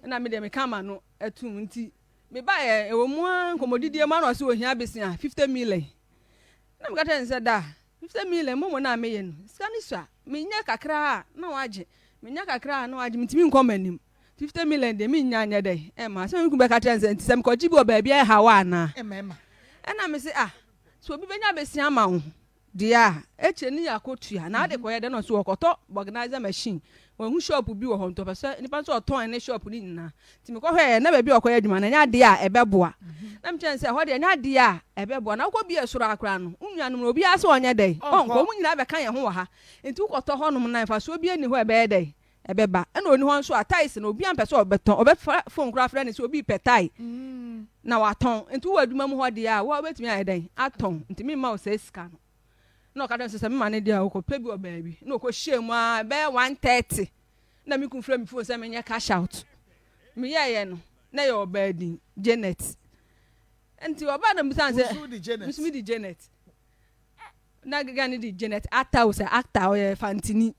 Ɛna me deɛ meka ma no atum nti mebaeɛ ɛwɔ mu ara nkɔmmɔdidie mu ara na ɔse ohia besea 50 million na meka kyerɛ no sɛ da 50 million momo no a meyɛ no sika no sua menya kakra a na wagye menya kakra a na wagye mentumi nkɔ m'anim 50 million deɛ mennya nyɛ dɛn ɛma sɛ me kunu bɛka kyerɛ no sɛ nti sɛ mekɔgye bi wɔ baabi a ɛha wo anaa ɛna mese ah sɛ obi bɛnya besea ama wo Deɛ a, ekyire no yɛ akɔtua. Na ade kɔyɛ dɛn na ɔse ɔkɔtɔ vulcanizer machine. Wahu shop bi wɔ hɔ nti ɔpɛ sɛ nipa no sɛ ɔtɔn ne shop no nyinaa. Nti mekɔhwɛɛ na baabi a ɔkɔyɛ adwuma no ɛnyɛ adeɛ a ɛbɛboa. Na mekyerɛ no sɛ ɛhɔ deɛ ɛnyɛ adeɛ a ɛbɛboa. Na wokɔ bie soro ara koraa no, wo nuanom no obiara sɛ ɔnyɛ dɛn? Ɔnkɔ. Wɔn nyinaa bɛka yɛn ho wɔ ha. Nti wokɔtɔ hɔnom no a mfasoɔ biara nni hɔ a ɛbɛyɛ dɛn? Ɛbɛba. Ɛna ɔnni hɔ nso a tiles no obiara mpɛ sɛ ɔbɛtɔn. Ɔbɛfa phone koraa frɛ no sɛ obi repɛ tie na watɔn. Nti wowɔ adwuma mu hɔ deɛ a, wo a wobɛtumi ayɛ dɛn atɔn. Nti memma wo saa sika no. Na ɔka kyerɛ me sɛ sɛ mema no deɛ a ɔkɔpɛ bi wɔ baabi. Na ɔkɔhyɛɛ mu ara bɛyɛ 1:30 na me kunu frɛ me phone sɛ menyɛ cash out. Meyɛeɛ no na ɛyɛ ɔbaa din, Janet. Nti ɔbaa na mebisa no sɛ, Wo nso wode Janet? Me nso mede Janet. Na girl no de Janet Atta o sɛ Atta ɔyɛ Fantini.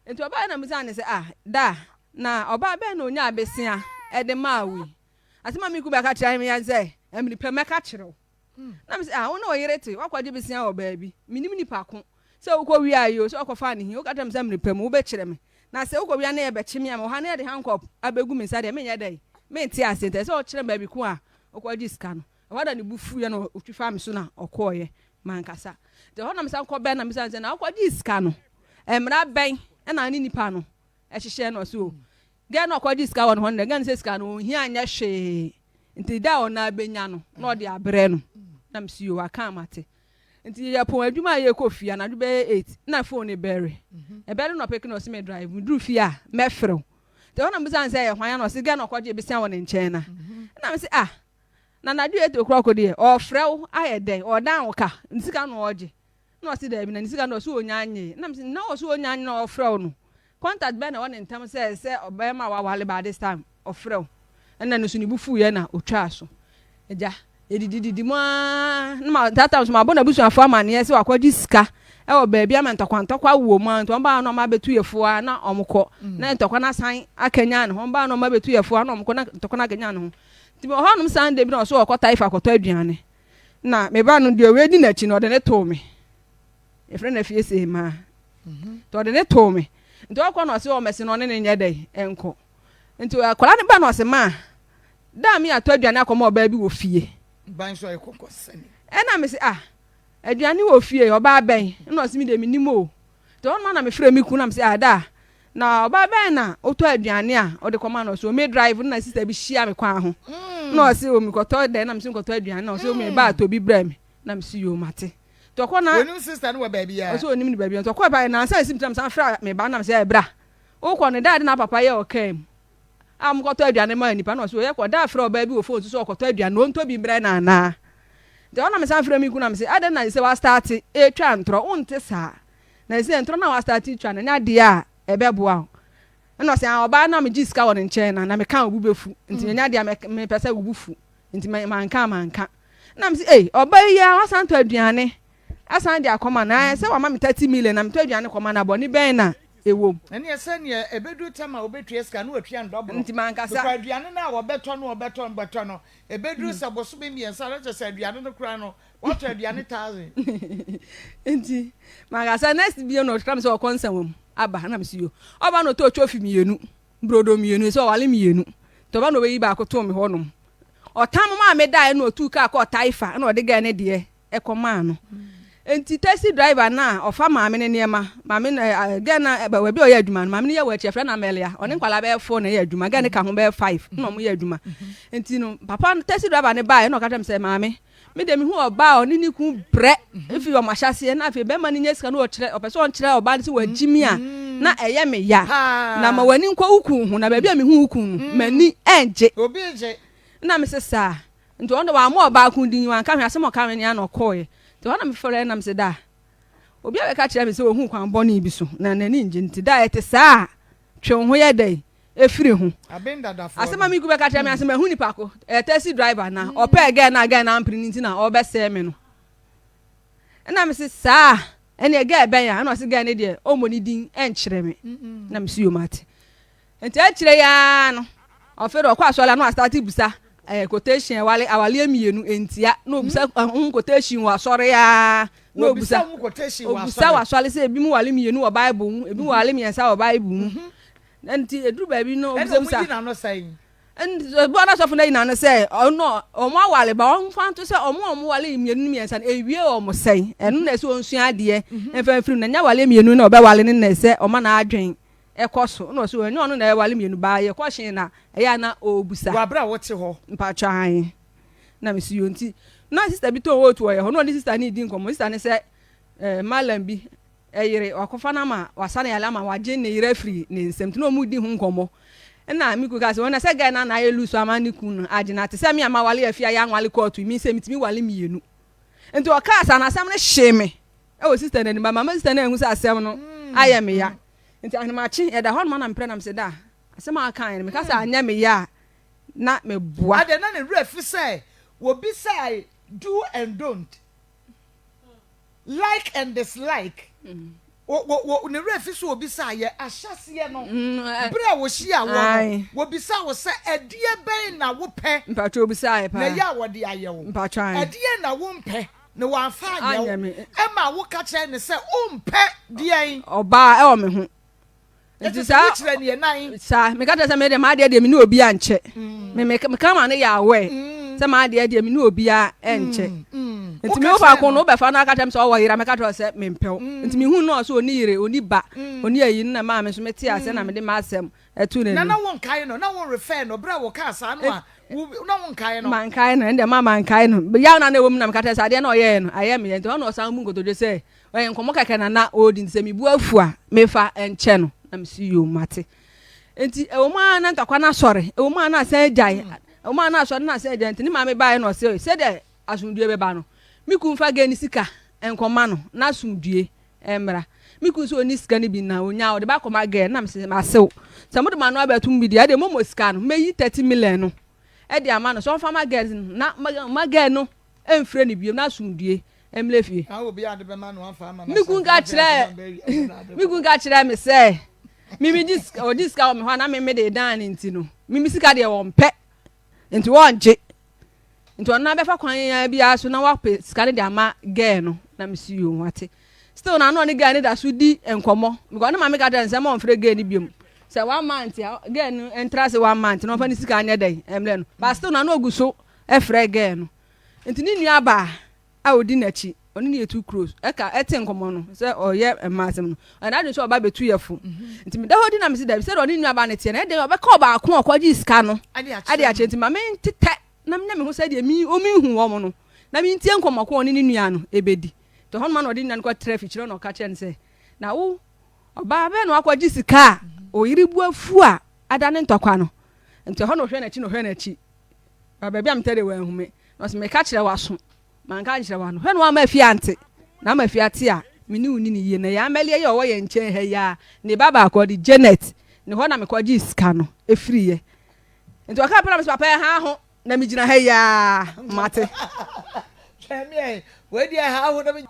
Enti ɔbaeɛ na mebisaa no sɛ, Ah, da, na ɔbaa bɛn na ɔnyaa bosea de maa wo yi? Asɛm a me kunu bɛka kyerɛɛ me ara ne sɛ, Mmere pɛ mɛka kyerɛ wo. Na mese, Ah, wo ne wo yere te, woakɔgye bosea wɔ baabi. Mennim nipa ko. Sɛ wokɔwiaeɛ oo, sɛ wokɔfaa no he, woka kyerɛ me sɛ mmere pɛ mu wobɛkyerɛ me. Na sɛ wokɔwia na yɛbɛkye me a, mewɔ ha na yɛde handcuff abɛgu me nsa deɛ, menyɛ dɛn? Mente aseɛ. Nti ɛsɛ sɛ wokyerɛ me baabi ko a wokɔgye sika no. Ɛhɔ na ne bo fuiɛ na ɔtwi faa me so na ɔkɔeɛ. Mankasa. Nti ɛhɔ na mesan kɔbɛn na mesan sɛ na wokɔgyee sika no, mmara bɛn na ne nipa no hyehyɛɛ no? Ɔse o, girl no a ɔkɔgyee sika wɔ ne hɔ no deɛ, girl no sɛ sika no ɔnhia nyɛ hwee. Nti da a ɔno ara bɛnya no na ɔde abrɛ no. Na mese yoo, waka a mate. Nti yɛpɔn adwuma a yɛkɔ fie anadwo bɛyɛ 8 na phone no bɛre. Ɛbɛre na ɔpeke na ɔse me drive, meduru fie a mɛfrɛ wo. Nti ɛhɔ na mebisa no sɛ ɛyɛ hwan a na ɔse girl no a ɔkɔgyee besia wɔ ne nkyɛn no a. Ɛna mese ah, na anadwo 8 o'clock deɛ ɔɔfrɛ wo ayɛ dɛn, ɔɔdan wo ka, ne sika na ɔɔgye. Ɛna ɔse daabi na ne sika no ɔse ɔnya nyee. Ɛna mese na ɔse ɔnya nye na ɔɔfrɛ wo no, contact bɛn na ɛwɔ ne ntam sɛ sɛ ɔbɛɛma a wawale by this time ɔfrɛ wo. Ɛna no nso ne bo fuiɛ na ɔtwaa so. Agya, yɛdidididi mu ara na ma that time nso mabɔ n'abusuafoɔ amaneɛ sɛ wakɔgye sika wɔ baabi ama ntɔkwa ntɔkwa wɔ mu a nti wɔn baa na wɔn abɛtu yɛ fo a na wɔn kɔ na ntɔkwa no asan akanyan ne ho wɔn baa na wɔn abɛtu yɛ fo a na wɔn kɔ na ntɔkwa no akanyan ne ho nti wɔ hɔnom Sunday bi na ɔso ɔkɔ Taifa kɔtɔ aduane na me ba no deɛ ɔdi n'akyi no ɔde ne too me yɛfrɛ no afie sei maa nti ɔde ne too me nti ɔkɔ na ɔse ɔmɛsi na ɔne ne nyɛ dɛ ɛnkɔ nti akwadaa no ba na ɔse maa Da a me atɔ aduane akɔma ɔbaa bi wɔ fie. Ban so ayɛ kɔkɔsani. Ɛna me se ah aduane wɔ fie ɔbaa bɛn? Ɛna ɔse me deɛ menim o. Nti ɔno na me frɛ me kunu na me se ah da na ɔbaa bɛn na wotɔ aduane a wode kɔma no? Ɔse o me drive no na sister bi hyia me kwan ho. Na ɔse o mekɔtɔ dɛn na me se mekɔtɔ aduane na ɔse o me ba atɔ bi brɛ me na me se yoo mate. Nti ɔkɔ na Onim sister no wɔ baabi a. Ɔse onim no baabi a nti ɔkɔ ba na ansa na si me tiri na me san frɛ me ba na me se bra wokɔ no da ade na papa yɛ ɔkaa mu. a wɔkɔtɔ aduane maa nnipa na ɔse ɔyɛ kɔ da frɛ ɔbaa bi wɔ phone so sɛ ɔkɔtɔ aduane na ɔntɔ bi mbrɛ no anaa nti ɛhɔ na mesan frɛ me kunu na mese adɛn na sɛ wastarte ɛretwa ntorɔ wonte saa na sɛ ntorɔ no a wastarte twa no ɛnyɛ adeɛ a ɛbɛboa wo ɛna ɔse ah ɔbaa no a megye sika wɔ ne nkyɛn na na meka wo bo bɛfu nti ɛnyɛ adeɛ a mepɛ sɛ wo bo fu nti manka manka na mese ei ɔbaa yi a wasan tɔ aduane asan de akɔma no ɛɛ sɛ wama me 30 million na metɔ aduane kɔma no a bɔne bɛn na ɛwɔ mu. Ɛneɛ sɛdeɛ ɛbɛduru tam a wɔbɛtua sika no wɔatua no dɔboro. Nti mankasa. Because aduane no a wɔbɛtɔ no wɔbɛtɔ no bɛtɔ no ɛbɛduru sɛ bosome mmiɛnsa na kyerɛ sɛ aduane no koraa no wɔatɔ aduane thousand. Nti mankasa next bio na ɔtra me sɛ ɔkɔ nsɛm aba na mesi yo ɔba na ɔtɔ trophy mmienu brodo mmienu sɛ ɔwale mmienu nti ɔba na ɔbɛyi baako too me hɔnom ɔtam maa me daeɛ na ɔtuu kaa kɔɔ Taifa na ɔde gɛɛ ne deɛ kɔmaa no. Enti taxi driver no a ɔfa maame no nneɛma, maame no ɛ girl no a baabi a ɔyɛ adwuma no, maame no yɛ wɔ akyi, yɛfrɛ no Amelia, ɔne nkwadaa bɛyɛ four na ɛyɛ adwuma, girl no ka ho bɛyɛ five na wɔyɛ adwuma. Enti no, papa no, taxi driver no baeɛ na ɔka kyerɛ me sɛ, maame, me deɛ mehu ɔbaa a ɔne ne kun brɛ efi wɔn ahyɛaseɛ na afei bɛrima no nya sika na ɔkyerɛ, ɔpɛ sɛ ɔnkyerɛ ɔbaa no sɛ wagyi me a, na ɛyɛ me ya. Na ma w'ani nkɔ wo kun ho, na baabi a mehu wo kun no, m'ani ɛngye. Obi gye. Na mese saa. Nti ɔno de wammɔ ɔbaako din, wanka hwee, asɛm a ɔka ne ara na ɔkɔeɛ. Nti ɛhɔ na mefrɛɛ na mese, Da, obi abɛka kyerɛ me sɛ ɔhuu kwan bɔne bi so na n'ani ngye nti da ɛte saa a, twe wo ho yɛ dɛn firi ho. Asɛm a me kunu bɛka kyerɛ me ara sɛ mahu nipa ko, ɛyɛ taxi driver na ɔpɛɛ girl no a girl no ampene no nti na ɔrebɛsɛe me no. Ɛna mese saa a, ɛneɛ girl bɛn a? Ɛna ɔse girl no deɛ ɔmmɔ ne din nkyerɛ me. Na mese yo mate. Nti akyire yi ara no, ɔfei de ɔkɔ asɔre a na wastate bisa eh, quotation ɛwale awaleɛ mmienu ntia na obisa mm. ho quotation wɔ asɔre a na obisa obisa wɔ asɔre sɛ ebi mu wale mmienu wɔ bible mu ebi mu wale mmiɛnsa wɔ bible mu mhm. nti eduru baabi no obisa bisa ebi ɔno asɔfo no ayi n'ano sɛ ɔno ɔmo awale ba ɔmo fa nto sɛ ɔmo a ɔmo wale mmienu ne mmiɛnsa no ewie ɔmo sɛn ɛno na ɛsɛ ɔnsua adeɛ mhm. mfa mfiri na nya wale mmienu na ɔbɛwale ne na ɛsɛ ɔma n'adwen ɛkɔ so na ɔse ɛnyɛ ɔno na ɛwale mmienu baa yɛ kɔhyen na ɛyɛ a na ɔɔbusa. Wɔ abere a wote hɔ. Mpakyɛ ae na mese yoo nti na sister bi tɔn oat wɔ yɛ hɔ na ɔne sister no redi nkɔmmɔ sister no sɛ eh, mallam bi ɛyere wakɔfa no ama wasa no yale ama wagye ne yere afiri ne nsam nti na ɔmo di ho nkɔmmɔ ɛna me kunu ka sɛ wɔn na sɛ guy no na ayɛ loose ama ne kunu no agye no ate sɛ me a mawale afie a yɛanwale kɔɔto yi me sɛ metumi wale mmienu nti ɔkaa saa na asɛm no hyee me ɛwɔ sister no anim ba mama sister no anhu sɛ asɛm no ayɛ me ya nti ahemakye yɛda hɔ nom na mprɛ nam sɛ da asɛm a aka no meka sɛ anyɛ me ya a na meboa. Adɛn na ne werɛ fi sɛ wɔbisae do and don't, like and dislike? Wɔ, wɔ, wɔ, ne werɛ fi sɛ wɔbisaa yɛ ahyɛaseɛ no, berɛ a wɔhyiaa woɔ no, wɔbisaa wo sɛ, Ɛdeɛ bɛn na wopɛ Mpakyɛ obisaeɛ na paa. ɛyɛ a wɔde ayɛ wo? Mpakyɛ ae. Ɛdeɛn na wompɛ na wɔamfa anyɛ Anyɛ wo? me. Ɛma woka kyerɛɛ no sɛ wompɛ deɛn? Ɔbaa ɛwɔ me ho. Nti saa wokyerɛ neɛ nan. Saa meka kyerɛ sɛ me deɛ m'adeɛ deɛ me ne obi ankyɛ. Me me meka ma no yɛ aware. Sɛ m'adeɛ deɛ me ne obiara nkyɛ. Nti me wo faako no wobɛfa no aka kyerɛ me sɛ ɔwɔ yere a mɛka kyerɛ wo sɛ mempɛ wo. Nti mehu no ɔsɛ ɔni yere, ɔni ba, ɔni ayi no na ɛmaa me nso mete aseɛ na mede m'asɛm ɛto n'anim. Na na wonkae no, na wo refer no berɛ a wɔkaa saa no a, wo, na wonkae no? Mankae no, ɛndeɛ ma mankae no. Yaw no a na ɛwɔ mu na meka kyerɛ sɛ adeɛ na ɔyɛɛ no ayɛ me ya nti ɔno na ɔsan bu nkotodwe sɛ ɔyɛ nkɔmmɔ kɛkɛ na na ɔredi nti sɛ me bo afu a mefa nkyɛ no. Na mese yoo mate. Nti ɛwɔ mu ara na ntɔkwa no asɔre, ɛwɔ mu ara na asan agyae, ɛwɔ mu ara na asɔre na asan agyae nti ne maame baeɛ na ɔse sɛdeɛ asomdwoeɛ bɛba no me kunu mfa gɛɛ ne sika nkɔma no na asomdwoeɛ mmra. Me kunu sɛ ɔnni sika no bi na ɔnya a ɔde bɛakɔma gɛɛ no na mese masew sɛ mode mo ano abɛto mu bi deɛ ɛdeɛ mommɔ sika no mɛyi 30 million no de ama no sɛ ɔmfa ma gɛɛ no na ma gɛɛ no mfrɛ no bio na asomdwoeɛ mmra fie. Me kunu ka kyerɛɛ me kunu ka kyerɛɛ me sɛ me megye sika ɔgye sika wɔ me hɔ a na me mede dan no nti no me me sika deɛ wɔmpɛ nti wɔngye. Nti ɔno abɛfa kwan ara biara so na wapɛ sika no de ama girl no na mesi yoo wate. Still na ano ɔne girl no da so di nkɔmmɔ because ne maame ka kyerɛ no sɛ ma ɔmfrɛ girl no biom sɛ one month a girl no ntra ase one month na ɔmfa ne sika nyɛ dɛn ɛmrɛ no but still na ano ogu so frɛ girl no. Nti ne nua baa a odi n'akyi, ɔne no yɛ too close, ɛka ɛte nkɔmmɔ no sɛ ɔyɛ mmaa asɛm no, ɔyɛ n'adwene sɛ ɔba bɛtu yɛ fo. Nti meda hɔ di na mese dabi, sɛdeɛ ɔne ne nuabaa no teɛ no, ɛdeɛn ɔbɛka ɔbaako a ɔkɔgyee sika no ade akyerɛ, nti ma mentetɛ na menyɛ me ho sɛdeɛ me ɔmenhu wɔn no, na mentie nkɔmmɔ ko a ɔne ne nua no ɛbɛdi. Nti ɛhɔ nom a na ɔde ne nua no kɔtra afikyire na ɔka kyerɛ no sɛ, na wo, ɔbaa bɛn na wakɔgye sika a ɔyere bu afu a adane ntɔkwa no? Nti ɛhɔ na ɔhwɛ n'akyi na ɔhwɛ n'akyi. Ba baabi a metɛ de wanhu me. Na ɔse meka kyerɛ w'aso, manka ankyerɛ w'ano. Hwɛ na wamma afie ante, na ama afie ate a, me ne wo nni no yie. Na yɛn Amalia yi a ɔwɔ yɛn nkyɛn ha yi ara, ne ba baako, ɔde Janet, ne hɔ na mekɔgyee sika no firiiɛ. Nti ɔkaa pɛ na mese papa ɛha ho, na megyina ha yi ara, mate. Twɛn me ɛ, wei deɛ ɛha ho na me.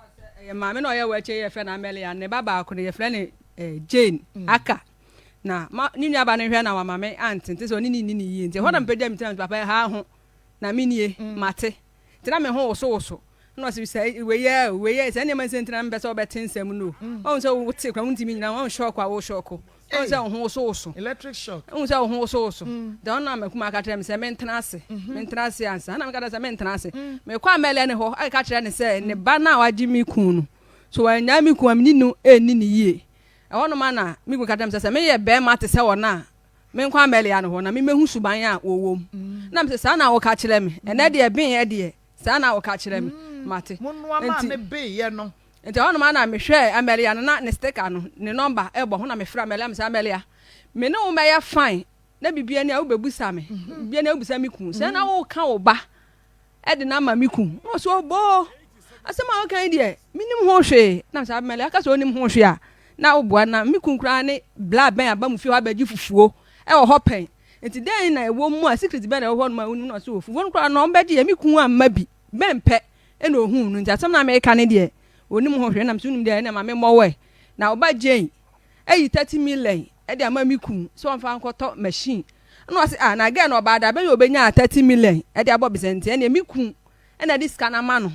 Ɛyɛ maame na ɔyɛ wɔ akyire yi yɛfrɛ no Amalia, ne ba baako no yɛfrɛ no eh, Jane, aka. Na ma ne nuaba no nhwɛ na wama me ante nti sɛ ɔne ne nni ne yie nti ɛhɔ na mepagya me ti na mese papa ɛha ho na menie mate nti na me ho wosowoso na ɔse sɛ wei yɛ wei yɛ sɛ nneɛma nsɛ nti na mepɛ sɛ wobɛte nsɛm no ɔhu sɛ wote kora wontumi nyina ɔhu shock a wo shock ɔhu sɛ wo ho wosowoso electric shock ɔhu sɛ wo ho wosowoso nti ɔno na makuma aka kyerɛ me sɛ mentena ase mentena ase ansa na meka kyerɛ sɛ mentena ase mekɔ amɛlɛ ne hɔ akeka kyerɛ ne sɛ ne ba no a wagye me kun no so wannyaa me kun a mene no ɛnni ne yie Ɛhɔnom ara na me kunu ka kyerɛɛ me sɛ, sɛ meyɛ barima te sɛ wɔn a, menkɔ Amelia no hɔ na mimmehu suban a wɔwom. Na mise, Saa na woka kyerɛ me? Ɛnnɛ deɛ beeɛ deɛ, saa na woka kyerɛ me? Mate. Monoa maa me beeɛ no. Enti ɛhɔnom ara na mehwɛɛ Amelia no, na ne sticker no, ne nɔmba bɔ ho, na mefrɛɛ Amelia, mese, Amelia, me ne wo mmɛyɛ fine, na biribiara ni a wobɛbisa me, biribiara ni a wobisa me kunu, sɛ na woreka wo ba de no ama me kun. Na ɔsɛ ɔboo asɛm a woka yi deɛ menim ho hwee. Na sɛ Abimelek aka sɛ ɔnim ho hwee a, na woboa na me kun koraa ne bla bɛn aba mu fie hɔ abɛgye fufuo ɛwɔ hɔ pɛn. Nti dɛn na ɛwɔ mu a secret bɛn na ɛwɔ hɔ nom a wonim na ɔsɛ o fufuo no koraa na ɔmbɛgye yɛ me kun amma bi bɛn pɛ ɛna ohuu no nti asɛm no a meka ne deɛ ɔnim ho hwee na mesɛ wonim deɛ ɛna ma memmɔ wɔ ɛ na ɔba Jane ayi 30 million de ama me kun sɛ ɔmfa nkɔtɔ machine ɛna ɔse ah na girl no ɔbaa da bɛn na ɔbɛnyaa 30 million de abɔ bisa nti ɛneɛ me kun ɛna de sika no ama no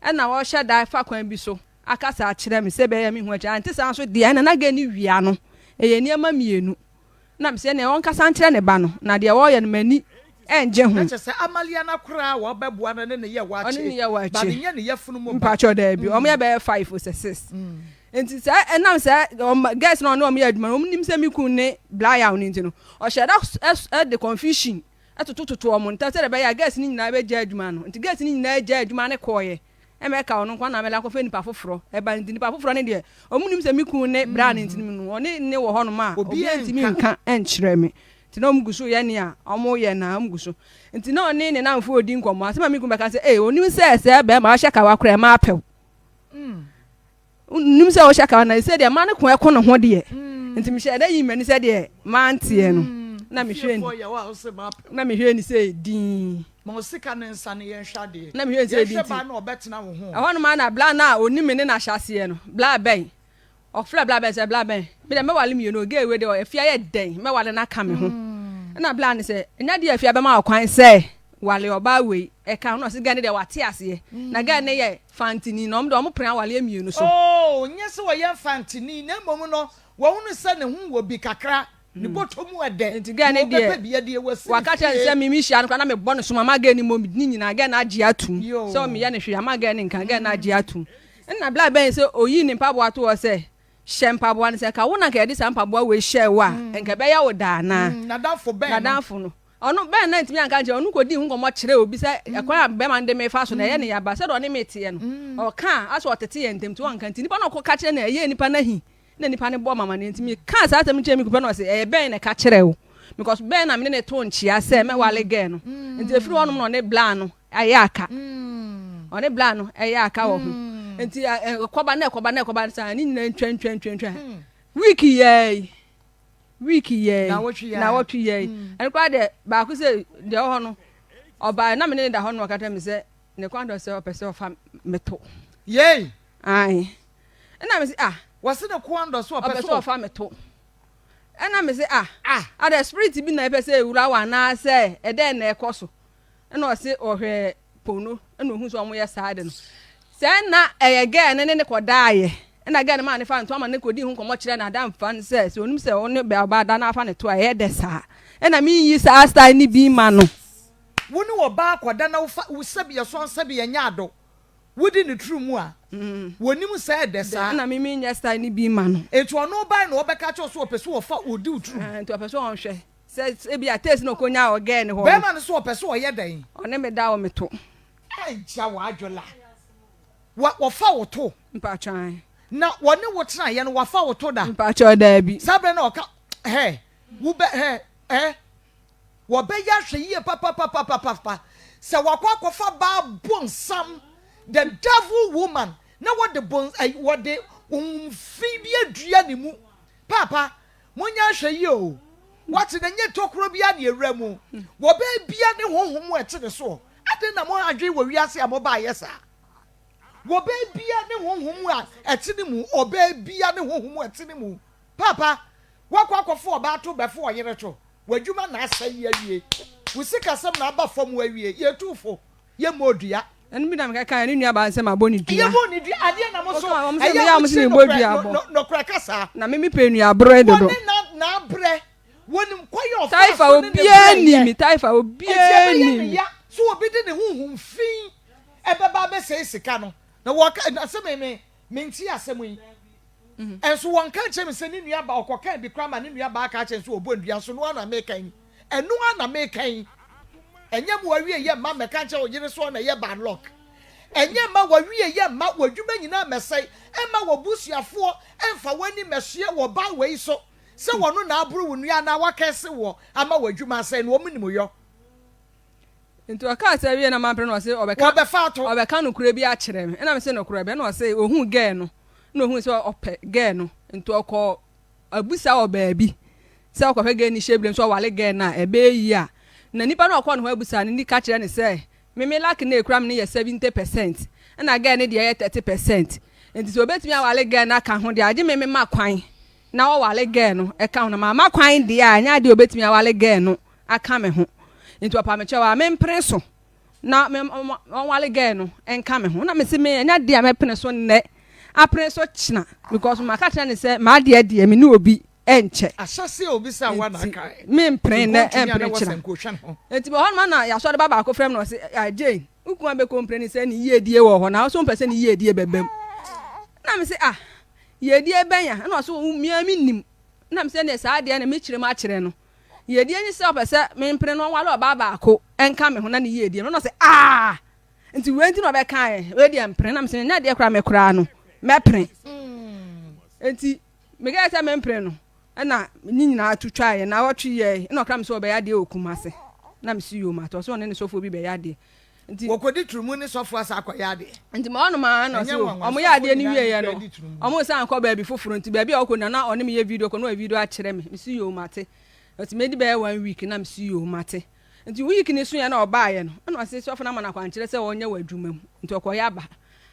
ɛna ɔhyɛ da fa kwan bi so akasa akyerɛ me sɛ ɛbɛyɛ me hu akyire ante saa nso deɛ ɛna na girl no wia no ɛyɛ nneɛma mmienu na mesɛ ɛneɛ ɔnkasa nkyerɛ ne ba no na deɛ ɔyɛ no m'ani ɛngye ho. Na kyerɛ sɛ Amalia no koraa a wɔbɛboa no ne ne yɛ Ɔne ne yɛ wakye, but nyɛ ne yafunu mu ba. Mpakyɛw daabi, wɔn yɛ bɛyɛ five o sɛ six. Nti sɛ ɛnam sɛ wɔn girls na ɔne wɔn yɛ adwuma no, wɔn nim sɛ me kun ne Blayaw no nti no, ɔhyɛ da ɛde confusion ɛtotototo wɔn ntam sɛdeɛ ɛbɛyɛ a girls no nyinaa bɛgyae adwuma no. Nti girls no nyinaa gyae adwuma no kɔɔeɛ. Ɛma ɛka ɔno nko ara na mɛla akɔfa nipa foforɔ ɛba nti nipa foforɔ no deɛ ɔmo nim sɛ me kun ne bra no nti no ɔne ne wɔ hɔnom a obiara ntumi nka nkyerɛ me nti na ɔmo gu so yɛ nea ɔmo yɛ na ɔmo gu so nti na ɔne ne namfo odi nkɔmɔ asɛm a me kun bɛka sɛ ee onim sɛ sɛ bɛrima ɔhyɛ kawa koraa ɛma apɛw Nnim sɛ wohyɛ kawa na sɛ deɛ ma no ko ɛko ne ho deɛ nti mehyɛ dɛ yi m'ani sɛ deɛ manteɛ no na mehwɛ ni na mehwɛ ni sɛ din ma osika ne nsa no yɛnhwɛ adeɛ na mehwɛ ni sɛ din yɛnhwɛ baa na ɔbɛtena wo ho ɛhɔ nom ana bla na onim me ne na hyɛ aseɛ no bla bɛn ɔfrɛ bla bɛn sɛ bla bɛn me deɛ mɛwale mmienu gay wei deɛ afia yɛ dɛn mɛwale no aka me ho ɛna bla ne sɛ ɛnya deɛ afia bɛma ɔkwan sɛ wale ɔbaa wei ɛka ho na ɔse gɛɛ no deɛ wate aseɛ na gɛɛ no yɛ fantini na ɔmo deɛ ɔmo pene awaleɛ mmienu so. Oh nyɛ sɛ ɔyɛ mfantini na mmom no wahunu sɛ ne ho wɔ bi kakra. Ne bɔtɔ mu ɛdɛ. Nti girl ne Deɛ deɛ ɔbɛpɛ bia deɛ wasi ne waka kyerɛ no fie. sɛ me mehyia no koraa na mebɔ no soma ma girl no mmom ne nyinaa girl no agye atum Yoo. sɛ meyɛ no hwee ama girl no nka girl no agye atum ɛna bla bɛn sɛ oyii ne mpaboa to hɔ sɛ hyɛ mpaboa no sɛ nka wo na nka yɛde saa mpaboa wei hyɛɛ wo a nka ɛbɛyɛ wo da anaa N'adamfo bɛn no. N'adamfo no ɔno bɛn na ntumi anka nkyerɛ ɔno kɔdii ho nkɔmmɔ kyerɛɛ obi sɛ ɛkwan a bɛrima no de me fa so no ɛyɛ ne yaba sɛdeɛ ɔne me teɛ no ɔka a asɛ ɔtete yɛn ntam nti ɔnka nti nipa no ɔkɔka kyerɛ no ɛyɛɛ nipa no ahi na nipa no bɔɔ me amaneɛ nti mekaa saa asɛm no kyerɛɛ me kunu pɛ na ɔse ɛyɛ bɛn na ɛka kyerɛɛ wo because bɛn na mene ne too nkyea sɛ mɛwale girl no nti ɛfiri hɔnom na ɔne bla no ayɛ aka ɔne bla no ɛyɛ aka wɔ ho nti ɛkɔba na ɛkɔba na ɛkɔba saa ne nyinaa ntwa ntwa ntwa ntwa week yɛɛ yi week yɛɛ yi na wɔtwe yɛɛ yi ɛno koraa deɛ baako sɛ deɛ ɔhɔ no ɔbaa na mene ne da hɔ no ɔka kyerɛ me sɛ ne kwan dɔ sɛ ɔpɛ sɛ ɔfa meto yei ae Ɛna me se ah. Wɔse ne koa ndɔ so ɔpɛ sɛ ɔfa me to. Ɛna me se ah. Ah. Adɛ spirit bi na ɛpɛ sɛ ewura wo anaa sɛ ɛdɛn na ɛkɔ so. Ɛna ɔse ɔhwɛ pono ɛna ohun sɛ ɔmo yɛ saa ade no. Sɛ na ɛyɛ girl no ne ne kɔdaayɛ. Ɛna girl no maa ne fa nto ama ne kɔdii ho nkɔmmɔ kyerɛ n'adamfa no sɛ sɛ onim sɛ ɔne ɔbaa da na afa ne to a ɛyɛ dɛ saa. Ɛna menyi saa style no bi ma no. Wo ne ɔbaa kɔda na wofa wo sɛbi ɛsɔn sɛbi ɛnyɛ ado. Wodi ne tiri mu a, wɔnim sɛ ɛdɛ saa. Ɛna me menyɛ style no bi mma no. Enti ɔno bae na ɔbɛka kyerɛ wo sɛ ɔpɛ sɛ ɔfa ɔdi wo tiri mu. Nti ɔpɛ sɛ ɔnhwɛ sɛ ebia taste na ɔkɔnyaa wɔ girl no hɔ no. Bɛrima no sɛ ɔpɛ sɛ ɔyɛ dɛn? Ɔne me da wɔ me to. Agya w'adwola. Wa wɔfa wo to. Mpakyɛ ae. Na wɔne wo tenaeɛ no wafa wo to da? Mpakyɛ daabi. Saa berɛ no ɔka hɛ wo bɛ hɛ ɛ. Wɔbɛyɛ ahwɛyie papapapapapa sɛ wakɔ akɔfa baa bonsam, the devil woman, na wɔde bon ɛy wɔde honhom fi bi adua ne mu. Paapa, monyɛ ahwɛyie o. Wate na nyɛ tokuro biara na ɛwura mu. Wɔbɛɛ bia ne honhom a ɛte ne soɔ. Adɛn na mo adwene wɔ wiase a mobaayɛ saa? Wɔbɛɛ bia ne honhom a ɛte ne mu. Ɔbaa bia ne honhom a ɛte ne mu. Paapa, wakɔ akɔfa ɔbaa to bɛfa ɔyere to. W'adwuma na asɛe awie. Wo sikasɛm na aba fam awie. Yɛtu fo. Yɛmmɔɔ dua. Ɛno bi na meka kae ne nuabaa no sɛ mabɔ ne dua. Yɛbɔɔ ne dua. Adeɛ na mo so Wɔka wɔn sɛ ɛyɛ meyɛ a a wɔn sɛ mokyiri mebɔ nokorɛ dua bɔ. nokorɛ kasa. Na me mepɛ nnuaborɛ dodo. Wɔne na n'abrɛ. Wɔnim kwan a ɔfaa Taifa so ne ne obiara brɛ nni yɛ. me. Taifa Enti obiara ɛbɛyɛ nni ne me. ya sɛ obi de ne honhom fi ɛbɛba abɛsɛe sika no. Na wɔka na sɛ me me mente asɛm yi. Nso wɔnka nkyerɛ me sɛ ne nua baa, ɔkɔkaa bi koraa ma ne nua baa kaa kyerɛ no sɛ ɔbɔ nnua nso, ɛno ara na meka yi, ɛno ara na meka yi. Ɛnyɛ ma w'awieyɛ mma mmɛka nkyerɛ wo yere sɛ ɔna ɛyɛ bad luck. Ɛnyɛ mma w'awieyɛ mma w'adwuma nyinaa mmɛsɛe, ɛmma w'abusuafoɔ mfa w'ani mmɛsoɛ wɔ baa wei so sɛ wɔno na aboro wo nnua anaa wakɛse woɔ ama w'adwuma asɛe no, wɔn nim yɔ. Nti ɔkaa saa wiei na mampere no ɔse ɔbɛka Wɔbɛfa ato. ɔbɛka nokorɛ bi akyerɛ me ɛna mese nokorɛ bɛn ɛna ɔse ohuu girl no ɛna ohuu sɛ ɔpɛ girl no nti ɔkɔɔ abusa wɔ baabi sɛ ɔkɔhwɛ girl no hyɛ binom sɛ ɔware girl no a ɛbɛyɛ yie a na nipa no a ɔkɔɔ ne hɔ abusa no ni ka kyerɛ no sɛ me me luck no a ekura me no yɛ 70% ɛna girl no deɛ yɛ 30% nti sɛ obetumi aware girl no aka ho deɛ agye me me ma kwan na ɔware girl no ɛka ho na mamma kwan deɛ a ɛnyɛ adeɛ a obetumi aware girl no aka me ho nti ɔpa me kyɛw a mempene so na me ɔnwale girl no nka me ho na mese me ɛnyɛ adeɛ a mɛpene so nnɛ apene so kyena because maka kyerɛ ne sɛ m'adeɛ deɛ me ne obi ɛnkyɛ Ahyɛse a obisa wa na nti aka mempene nnɛ nkontumi a na ɛmpene wɔ kyena sɛ nkohwɛ ne ho. nti wɔ hɔnom na yɛasɔre ba baako frɛ me na ɔse ah Jane wo kun abɛkɔmpleni sɛ ne yiedie wɔ hɔ na wo nso wompɛ sɛ ne yiedie bɛba mu na mese ah yiedie bɛn a ɛna ɔse me ara mennim na mese ɛneɛ saa adeɛ no mekyerɛ mu akyerɛ no Yiedie nye sɛ ɔpɛ sɛ mempene no ɔnware ɔbaa baako nka me ho na ne yiedie no na ɔsɛ aah nti wei nti na ɔbɛkaeɛ wei deɛ mpene na mesɛ nyɛ adeɛ koraa me koraa no mɛpene nti mekɛɛ sɛ mempene no ɛna ne nyinaa to twaeɛ na ɔtwe yɛe ɛna ɔkra me sɛ ɔbɛyɛ adeɛ wɔ Kumase na mesi yom atɔ sɛ ɔne ne sɔfoɔ bi bɛyɛ adeɛ Nti. Wɔkɔdi turumu ne sɔfoɔ asa akɔyɛ adeɛ. Nti ma ɔnom ara na Ɛnyɛ ɔse o, nwanwa, ɔmo yɛ sɔfoɔ adeɛ no nyinaa wieɛ ne no, kura di turumu. ɔmo san kɔ baabi foforɔ, nti baabi a ɔkɔ nyinaa na ɔne me yɛ video call na wayɛ video akyerɛ me, mese yoo mate. Ɔse medi bɛyɛ one week na mese yoo mate. Nti week no soeɛ na ɔbaeɛ no, ɛna ɔse sɔfo no ama no akwankyerɛ sɛ ɔnyɛ wɔ adwuma mu, nti ɔkɔyɛ aba.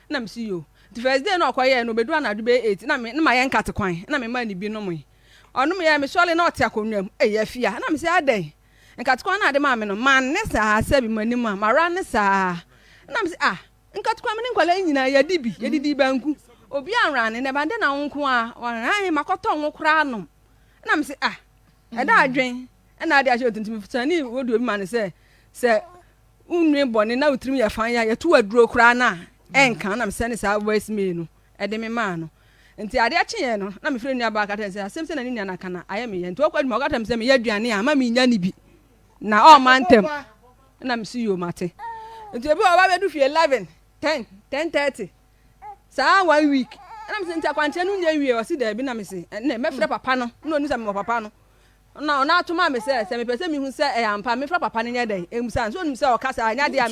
Ɛna mese yoo. Nti first day na ɔkɔyɛɛ no, ɔbɛduru anadwo bɛyɛ 8 na me, na mayɛ nkate kwan, ɛna memaa no bi nomee. Ɔnomeeɛ, mesɔre na ɔte akonnwa mu, ei Afia, ɛna mese adɛn? Nkatekwan no a ɔde maa me no, manne saa sɛ bi m'anim a, mawora ne saa. Ɛna mese, ah, nkatekwan me ne nkwadaa yi nyinaa yɛadi bi, yɛdidii banku. Obiara anwora ne, na ɛba dɛn na wo nko ara, wɔn, ae, makɔtɔ ngo koraa anom. Ɛna mese, ah, Ɛda adwen ɛna ade ahyɛ otintim sani wodi obi ma no sɛ sɛ wonwe bɔne na wotirim yɛ fan a yɛto aduro koraa no a ɛnka na mesɛne saa voice mail no ɛde me maa no. Nti adeɛ kyeeɛ no na mefrɛ nua baa ka kyerɛ no sɛ asɛm sɛ na ne nua no aka no ayɛ me yɛ nti ɔkɔ adwuma ɔka kyerɛ me sɛ meyɛ aduane a ma menya ne bi na ɔma ntɛm na mesi yoo mate. Nti ebi wɔ ɔba bɛdu fie 11 10 10:30 saa one week ɛna mese nti akwankyerɛ no nyɛ wie ɔse daabi na mese ɛnɛ mɛfrɛ papa no na ɔnim sɛ mewɔ papa no na ɔno ato maa me sɛ sɛ mepɛ sɛ mehu sɛ ɛyɛ ampa mefrɛ papa no nyɛ dɛn ɛmusa nso ɔnim sɛ ɔka saa ɛnyɛ adeɛ a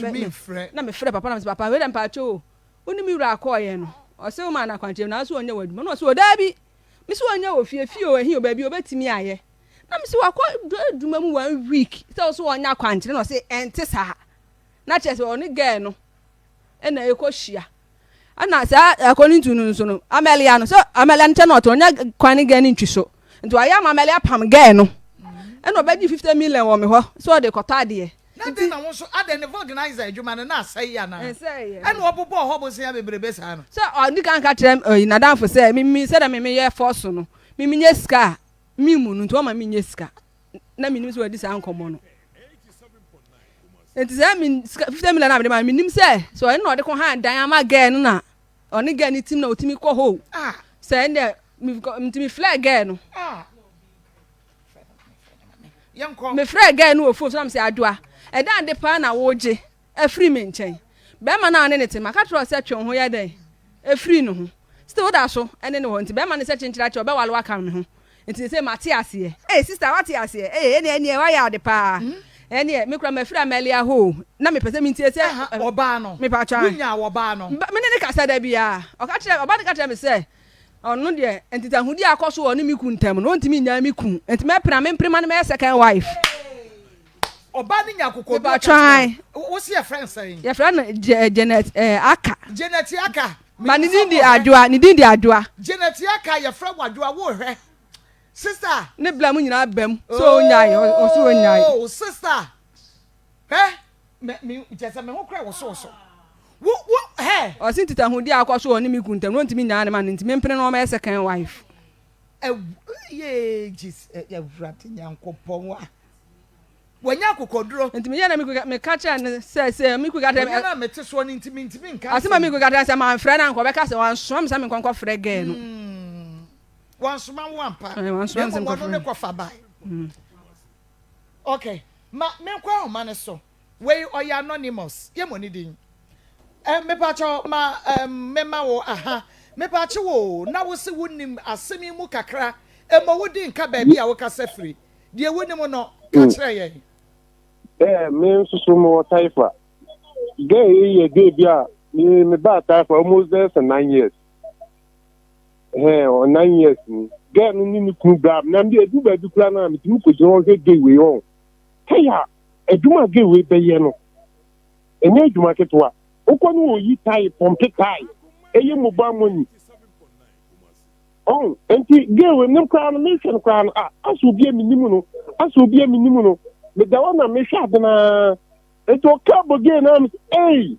na mefrɛ papa na mese papa wei dɛ mpaakyɛ o wo ne me wura kɔɔyɛ no ɔse wo maa no akwankyerɛ nanso ɔnyɛ wɔ adwuma na ɔse o daabi mese ɔnyɛ wɔ fie fie o ɛhe o baabi ɔbɛtumi ayɛ na mese wakɔ adwuma mu one week sɛ ɔso ɔnyɛ akwankyerɛ na ɔse ɛnte saa na kyerɛ sɛ ɔne girl no ɛna ɛkɔ hyia ɛna saa according to no nso no Amelia no sɛ Amelia no kyɛ na ɔtɔ ɔnyɛ kwan ne girl no ntwi so nti wayɛ ama Amelia pam girl no ɛna ɔbɛgye 50 million wɔ me hɔ sɛ ɔde kɔtɔ adeɛ. Na den na wo nso adɛn ne vulcanizer adwuma no na asɛe anaa? Ɛna ɔbobɔɔ hɔ bosea bebrebe saa no. Sɛ ɔdi kan ka kyerɛ ɛyi n'adamfo sɛ mimi sɛdeɛ mimi yɛ fɔso no mimi nyɛ sika a mi mu no nti ɔma mi nyɛ sika na mi nim sɛ wadi saa nkɔmɔ no. Nti sɛ mi sika 50 million a mede ma mi nim sɛ sɛ ɔno na ɔde kɔ han dan ama girl no na ɔne girl no tim na otumi kɔ hɔ ah. Sɛ ɛnna mi nti mi flɛ girl no. Ah. Me frɛ girl no wɔ phone so na me sɛ Adwoa ɛdan de paa na wogye afiri me nkyɛn bɛrima no a ɔne ne te maka kyerɛ wo sɛ twe wo ho yɛ dɛn afiri ne ho still woda so ɛne ne hɔ nti bɛrima no sɛ kyenkyere akyɛ ɔbɛwale waka me ho nti sɛ mate aseɛ ee sister wate aseɛ ee ɛne ɛneɛ wayɛ ade paa ɛneɛ me kura mafiri amɛlia hɔ na mepɛ sɛ mentie sɛ ɔbaa no mepatwa wonya ɔbaa no me ne ne kasa da biara ɔka kyerɛ ɔbaa no ka kyerɛ me sɛ Ɔno deɛ, nkitahodi a akɔ so wɔ ɔne me kun ntam no, ɔntumi nnyae me kun. Nti mɛpene a, mempene ma no mɛyɛ second wife. Ɔbaa no nya akokoɔduro ka kyerɛ wo. Wo se yɛfrɛ no sɛn? Yɛfrɛ no Janet Aka. Janet Aka. Ba ne din de Adwoa, ne din de Adwoa. Janet Aka, yɛfrɛ wo Adwoa, worehwɛ. Sister. Ne bla mu nyinaa ba mu sɛ ɔnnyae, ɔse ɔnnyae. Oh, sister. Hwɛ, me, me, kyerɛ sɛ me ho kora wosowoso. Wo, wo, hɛ. Ɔse ntitahodi a akɔ so wɔ ɔne me kun ntam no ɔntumi nnyaa ne ma no nti mempene na ɔmmɛyɛ second wife. Aw, yee, Jesus, Awurade Nyankopɔn a. Wanya akokoduro. Nti meyɛ na me kun, meka kyerɛ no sɛ, sɛ me kun ka kyerɛ me. Ɔyɛ no a mete soɔ no nti mentumi nka asɛm. Asɛm a me kun ka kyerɛ no sɛ mamfrɛ no anka ɔbɛka sɛ wansoma me sɛ menkɔ nkɔfrɛ girl no. Wansoma wo ampa. Ɛɛ, wansoma me sɛ Na mmom nkɔfrɛ ɔno ne no. kɔfa bae. Ok, ma menkɔ ahoma no so. Wei ɔyɛ anonymous, yɛmmɔ ne din. Eh, mepakyɛw ma ehm, mema wo aha. Mepakyew o, na wose wonim asɛm yi mu kakra, mmɔ wo din nka baabi a wokasa firi. Deɛ wonim no, ka kyerɛ yɛn. Eh, me nso so mewɔ Taifa. Girl yi yɛ girl bi a me me baa Taifa almost bɛyɛ sɛ 9 years. Ɛhɛn, ɔ 9 years ni. Girl no ne ne kunu bra na me edu baabi koraa no a metumi kɔgyina hɔ hwɛ girl wei ɔn. Taya adwuma a girl wei bɛyɛ no, ɛnyɛ adwuma ketewa. Wokɔ no oyi tae, pɔmpe tae, ɛyɛ mobile money. Ɔn, nti girl wei ne koraa no mehwɛ no koraa no a asɛ obi a menim no, asɛ obi a menim no. Meda hɔ na mehwɛ ade no ara. Nti ɔka bɔ girl no a mesɛ, ei,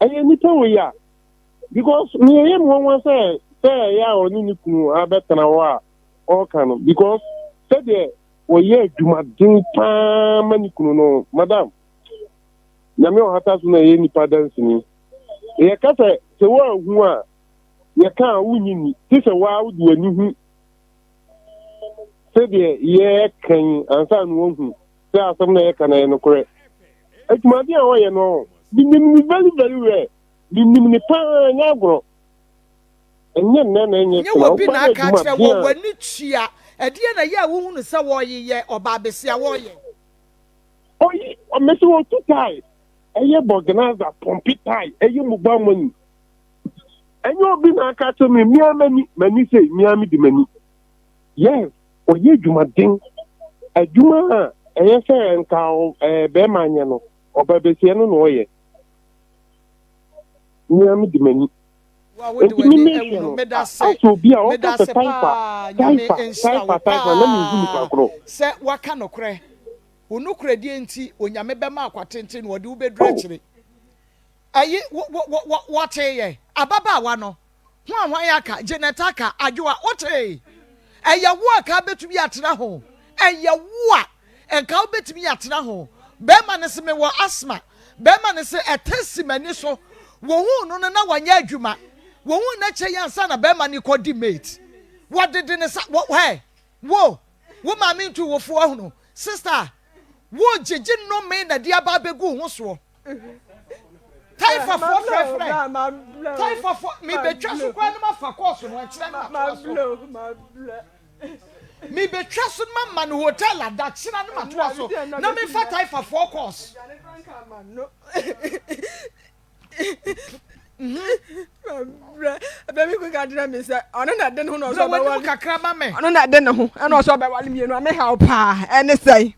ɛyɛ nipa wei a. Because nea ɛyɛ me nwanwa sɛ sɛ ɛyɛ a ɔne ne kunu abɛtena hɔ a ɔreka no because sɛdeɛ wɔyɛ adwumaden paa ma ne kunu no madam nyame ɔhata so na ɛyɛ nipa dansini yɛka sɛ sɛ woanhu a yɛka a wonyi ni te sɛ woa wode w'ani hu sɛdeɛ yɛka yi ansa na woahu sɛ asɛm na yɛka no ɛyɛ nokorɛ adwumaden a ɔyɛ no menim no very very well. Menim no paa, ɛnyɛ agorɔ. Ɛnyɛ nnɛ na ɛnyɛ Nyɛ kyena. obi Woba na no aka adwuma akyerɛ wɔ bea. w'ani tua. Ɛdeɛn na ɛyɛ a wohunu sɛ wɔreyɛ ɔbaa besia wɔreyɛ? Oyi, mese wɔtu tae, ɛyɛ bɔgnaza, pɔmpe tae, ɛyɛ mobile money. Ɛnyɛ obi na aka akyerɛ me, mea m'ani, m'ani sei, mea mede m'ani. Yes, ɔyɛ adwumaden. Adwuma a ɛyɛ sɛ nka ɛɛ bɛrima nyɛ no, ɔbaa besia no na ɔyɛ. Mea mede m'ani. Wo a wode Enti me w'ani mehwɛ ahu no, no, meda ase, asɛ obi a ɔka meda sɛ ase Taifa, paa, Nyame Taifa, nhyira wo Taifa, Taifa, na menhu nipa paa korɔ. sɛ woaka nokorɛ. Wo nokorɛdie nti, Onyame bɛma akwatenten na ɔde wo bɛduru Oh, akyire. Ayi, wo, wo, wo, wo, wɔtee yɛ? Ababaawa no, hwan hwan aka? Janet aka, Adwoa, wotee? Ɛyɛ wo a nka wobɛtumi atena ho. Ɛyɛ wo a nka wobɛtumi atena ho. Bɛrima no se mewɔ asthma. Bɛrima no se ɛtɛ si m'ani so. Wɔhuu no no na wanyɛ adwuma. Wɔhuu no akyire yi ansa na bɛrima no kɔdi mate. Wɔdede ne sa wɔ hɛ wo wo maame ntu wo fo ahunu. Sister wo gyegye nnome na de aba abɛgu wo ho soɔ. Taifafoɔ frɛfrɛ Taifafoɔ mebɛtwa so koraa no mafa kɔɔso no ɛkyerɛ no matoa so mebɛtwa so no mama no hotel ada kyerɛ no matoa so na mefa Taifafoɔ kɔɔso. Bɛmi ko ka kyerɛ me sɛ ɔno na de ne ho na ɔsɛ ɔbɛwale kakra ma me ɔno na de ne ho ɛna ɔsɛ ɔbɛwale mmienu a me haw paa ɛne sɛe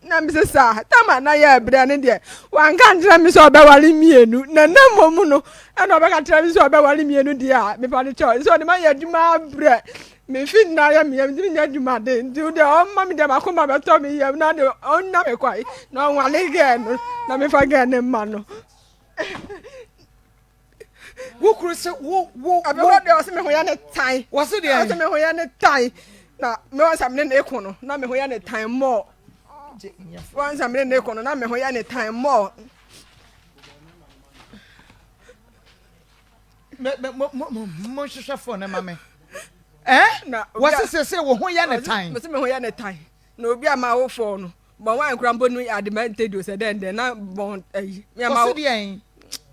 Na mese saa, Tamar na yɛ brɛ no deɛ, wanka nkyerɛ me sɛ ɔbɛware mmienu, na na mmom no, ɛna ɔbɛka kyerɛ me sɛ ɔbɛware mmienu deɛ a, mepa no kyɛw, sɛ ɔde ma yɛ adwuma abrɛ, me fi nna yɛ me yam, ntumi nyɛ adwuma de, nti wo deɛ ɔmma me deɛ makoma bɛtɔ me yam, na de ɔnna me kwae, na ɔnwale gɛɛ no, na mefa gɛɛ no mma no. Wo kuru se wo wo wo. Abɛwura deɛ ɔse me ho yɛ ne tan. Wɔse deɛ. Ɔse me ho yɛ ne tan. Na me wɔn sɛ me ne ne ko no na me ho yɛ ne tan mɔɔ. Wɔn sɛ me ne ne ko no na me ho yɛ ne tan mɔɔ. Me me mo mo mo nhwehwɛ phone ne ma me. Eh? Na wɔse sese wo ho yɛ ne tan. Mese me ho yɛ ne tan. Na obi a ma wo fɔɔ no. Bɔn wine kura mpo no advantage o sɛ dɛn dɛn na bɔn ayi. Ɔsi deɛn?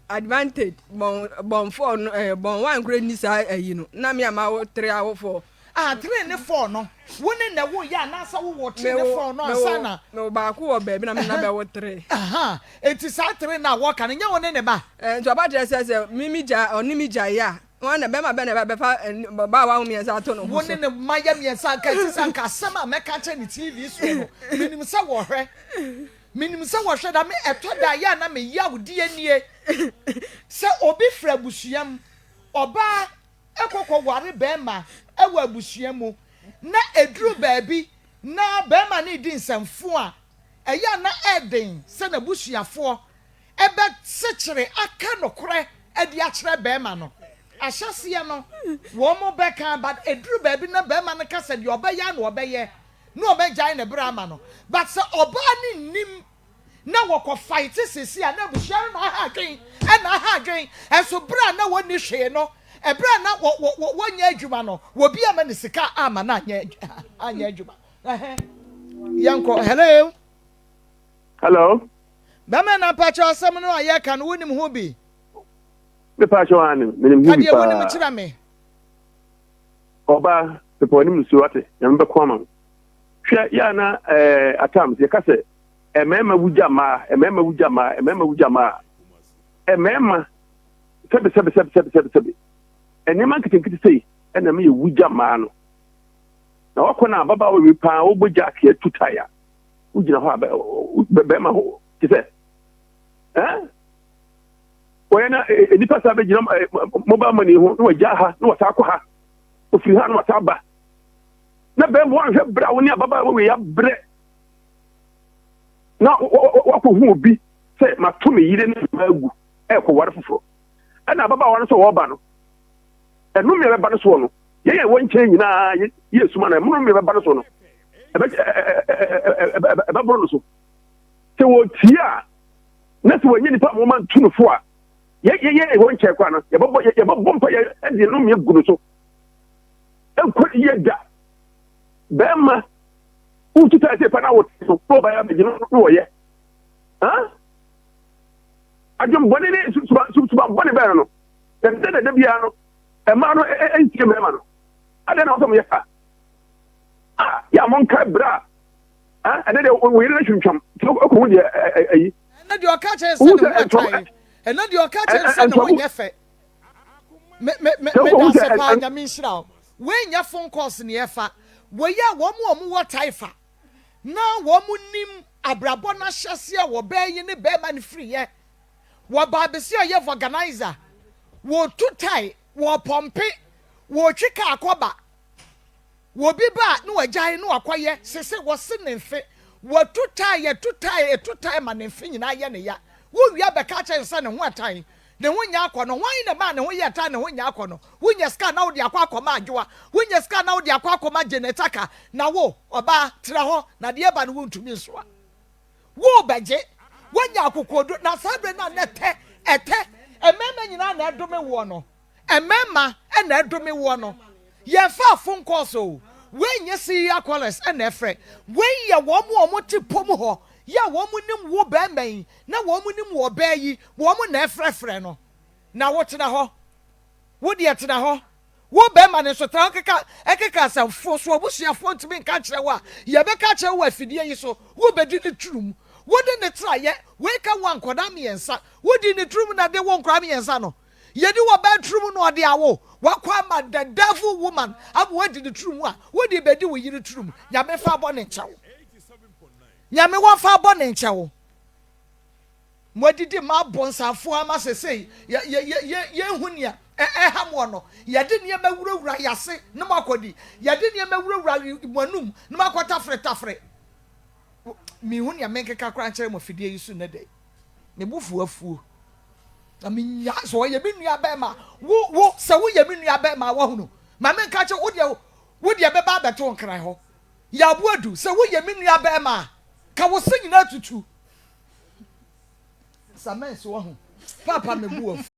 Advantage bɔn bɔn fɔɔ no ɛɛ bɔn wine kura ni saa ayi no na mi ama wo tere awo fɔɔ. Ah tere ne fɔɔ no wo ne na wo yɛ anaasɛ wo wɔ tere ne fɔɔ no ansa na. Me wo baako wɔ baabi na me na bɛ wo tere. Ahaa eti saa tere no a wɔka no nyɛ wo ne ne ba. Ɛɛ nti ɔba kyerɛ sɛ sɛ mi mi gya ɔne mi gya yɛ a. Hwan na bɛrima bɛn na ɛbɛfa ɔbaa a wawo mmiɛnsa ato ne ho Wo so? ne ne mma yɛ mmiɛnsa anka ɛte sɛ anka asɛm a mɛka akyerɛ no TV soɔ no, menim sɛ wɔhwɛ. Menim sɛ wɔhwɛ na me ɛtɔ da a yɛ a na me yawdeɛ nie sɛ obi firi abusua mu, ɔbaa kɔ kɔ ware bɛrima wɔ abusua mu na ɛduru baabi na bɛrima no redi nsɛmfo a, ɛyɛ a na ɛden sɛ n'abusuafoɔ bɛsekyere aka nokorɛ adi akyerɛ barima no. Ahyɛseɛ no, wɔn bɛka but ɛduru baabi na barima no ka sɛ deɛ ɔbɛyɛ ara na ɔbɛyɛ na ɔbɛgyae ne bra ama no. But sɛ ɔbaa no nnim na wɔkɔ fight seesei a na abusua no na aha adwen ɛna aha adwen. Ɛnso berɛ a na wɔnni hwee no, ɛberɛ a na wɔ wɔ wɔnyɛ adwuma no, wɔbi ama no sika ama no anyɛ anyɛ adwuma. Ɛhɛn. Yɛnkɔ. Hello. Hello. Bɛma na mpakyɛw asɛm no a yɛka no wonim ho bi? Me pakyɛw aane menim ho bi paa. Ka deɛ wonim kyerɛ me. Ɔbaa pepa w'anim nsuo wate nyame bɛko ama wo. Hwɛ yɛ a na ɛɛ eh, at times yɛka sɛ mmarima wugya mmaa mmarima wugya mmaa mmarima wugya mmaa mmarima sɛbi sɛbi sɛbi sɛbi sɛbi sɛbi nneɛma nketenkete sei ɛna meyɛ wugya mmaa no na wakɔ na ababaawa wi paa wɔbɔ jack atu tae a wogyina hɔ a bɛrima ho te sɛ ɛn wɔyɛ na nnipa saa bɛgyina mobile money ho na wɔgya ha na wɔsaa kɔ ha ofiri ha na wɔsaa ba na bɛrima wɔanhwɛ berɛ a wo ne ababaawa wei abrɛ na wakɔhu obi sɛ mato me yere ne mma agu ɛkɔware foforɔ ɛna ababaawa no sɛ wɔba no ɛno mmea bɛba no soɔ no yɛn a ɛwɔ nkyɛn nyinaa yɛ suma no ɛmono mmea bɛba no so no ɛbɛboro no so sɛ wɔtie a na sɛ wɔnyɛ nipa a wɔma ntu no fo a yɛyɛ ɛwɔ nkyɛn koraa no yɛbɛbɔ yɛbɛbɔ mpa yɛ ɛde no mmea gu no so ɛnkɔ yɛ da bɛrima wotu taa sɛ pa na wote so na ɔbɛyɛ abɛgye no na wɔyɛ adwembɔne ne suban bɔne bɛn no dɛdɛ dɛdɛ biara no mmaa no ntie mmarima no adɛn na wɔsɛ mo yɛ saa a yɛ a monkae berɛ a ɛnɛ deɛ wo yere no twintwam nti wokɔhu deɛ ayi ɛnɛ deɛ ɔka kyerɛ sɛ ne ho atae ɛnɛ deɛ ɔka kyerɛ sɛ ne ho nyɛ fɛ me me me me da ase paa nyame nhyira wo wei nyɛ phone calls ne ɛfa wei a wɔn a wɔn wɔ taifa na wɔn nim abrabɔ no ahyɛseɛ wɔ bɛɛ yi ne bɛɛma no firi yɛ wɔ baabesi ɔyɛ vulcanizer wɔtu tae wɔpɔmpe wɔtwi kaa kɔba Obi ba a na wagyae na wakɔyɛ sese wɔse ne mfe watu tae yɛtu tae etu tae ma ne mfe nyinaa yɛ ne ya wowie abɛka akyerɛ no sɛ ne ho ɛtan Ne ho nyɛ akɔnnɔ. Hwan na ɛmaa ne ho yɛɛ tan ne ho nyɛ akɔnnɔ? Wonya sika a na wode akɔ akɔma Adwoa. Wonya sika a na wode akɔ akɔma Janet Aka. Na wo, ɔbaa, tena hɔ, na deɛ ɛba no wontumi nsoa. Worebɛgye. Woanya akokoɔduro. Na saa berɛ no a na ɛtɛ, ɛtɛ, mmarima nyinaa na ɛdome woɔ no. Mmarima na ɛdome woɔ no. Yɛmfaa phone calls o. Wei nyɛ serial callers na ɛfrɛ. Wei yɛ wɔn a wɔte pɔ mu hɔ yɛ a wɔn nim wo barima yi na wɔn nim wo ɔbaa yi, wɔn na ɛfrɛfrɛ no. Na wo tena hɔ. Wo deɛ tena hɔ. Wo barima no nso tena hɔ keka ɛkeka asɛmfo so abusuafoɔ ntumi nka nkyerɛ wo a, yɛbɛka akyerɛ wo wɔ afidie yi so. Wobɛdi ne turum. Wo ne no tra yɛ. Wei ka wo a nkwadaa mmiɛnsa. Wodi ne turum na de wo nkwadaa mmiɛnsa no. Yɛdi wɔ baa tiri mu na ɔde awo wakɔ ama the devil woman ama wadi ne tiri mu a wode bɛdi wo yere tiri mu. Nyame fa bɔ ne nkyɛ wo. Nyame wɔmfa bɔ ne nkyɛ wo. Moadidi ma abonsamfoɔ ama sesei yɛnhu nea ɛha moɔ no. Yɛde nneɛma wurawura yɛase na moakɔdi. Yɛde nneɛma wurawura mo anum na moakɔtafere tafere. Menhu nea menkeka koraa nkyerɛ mo afidie yi so nnɛ da yi. Me bo fuw afuo. Na menya sɛ ɔyɛ me nua bɛrima. Wo wo sɛ woyɛ me nua bɛrima a wahunu. Ma menka kyɛ wo deɛ wo deɛ bɛba abɛto nkran hɔ. Yabu adu sɛ woyɛ me nua bɛrima a ka wo se nyinaa tutu. Samɛnsi wahu. Paapa me bo afu.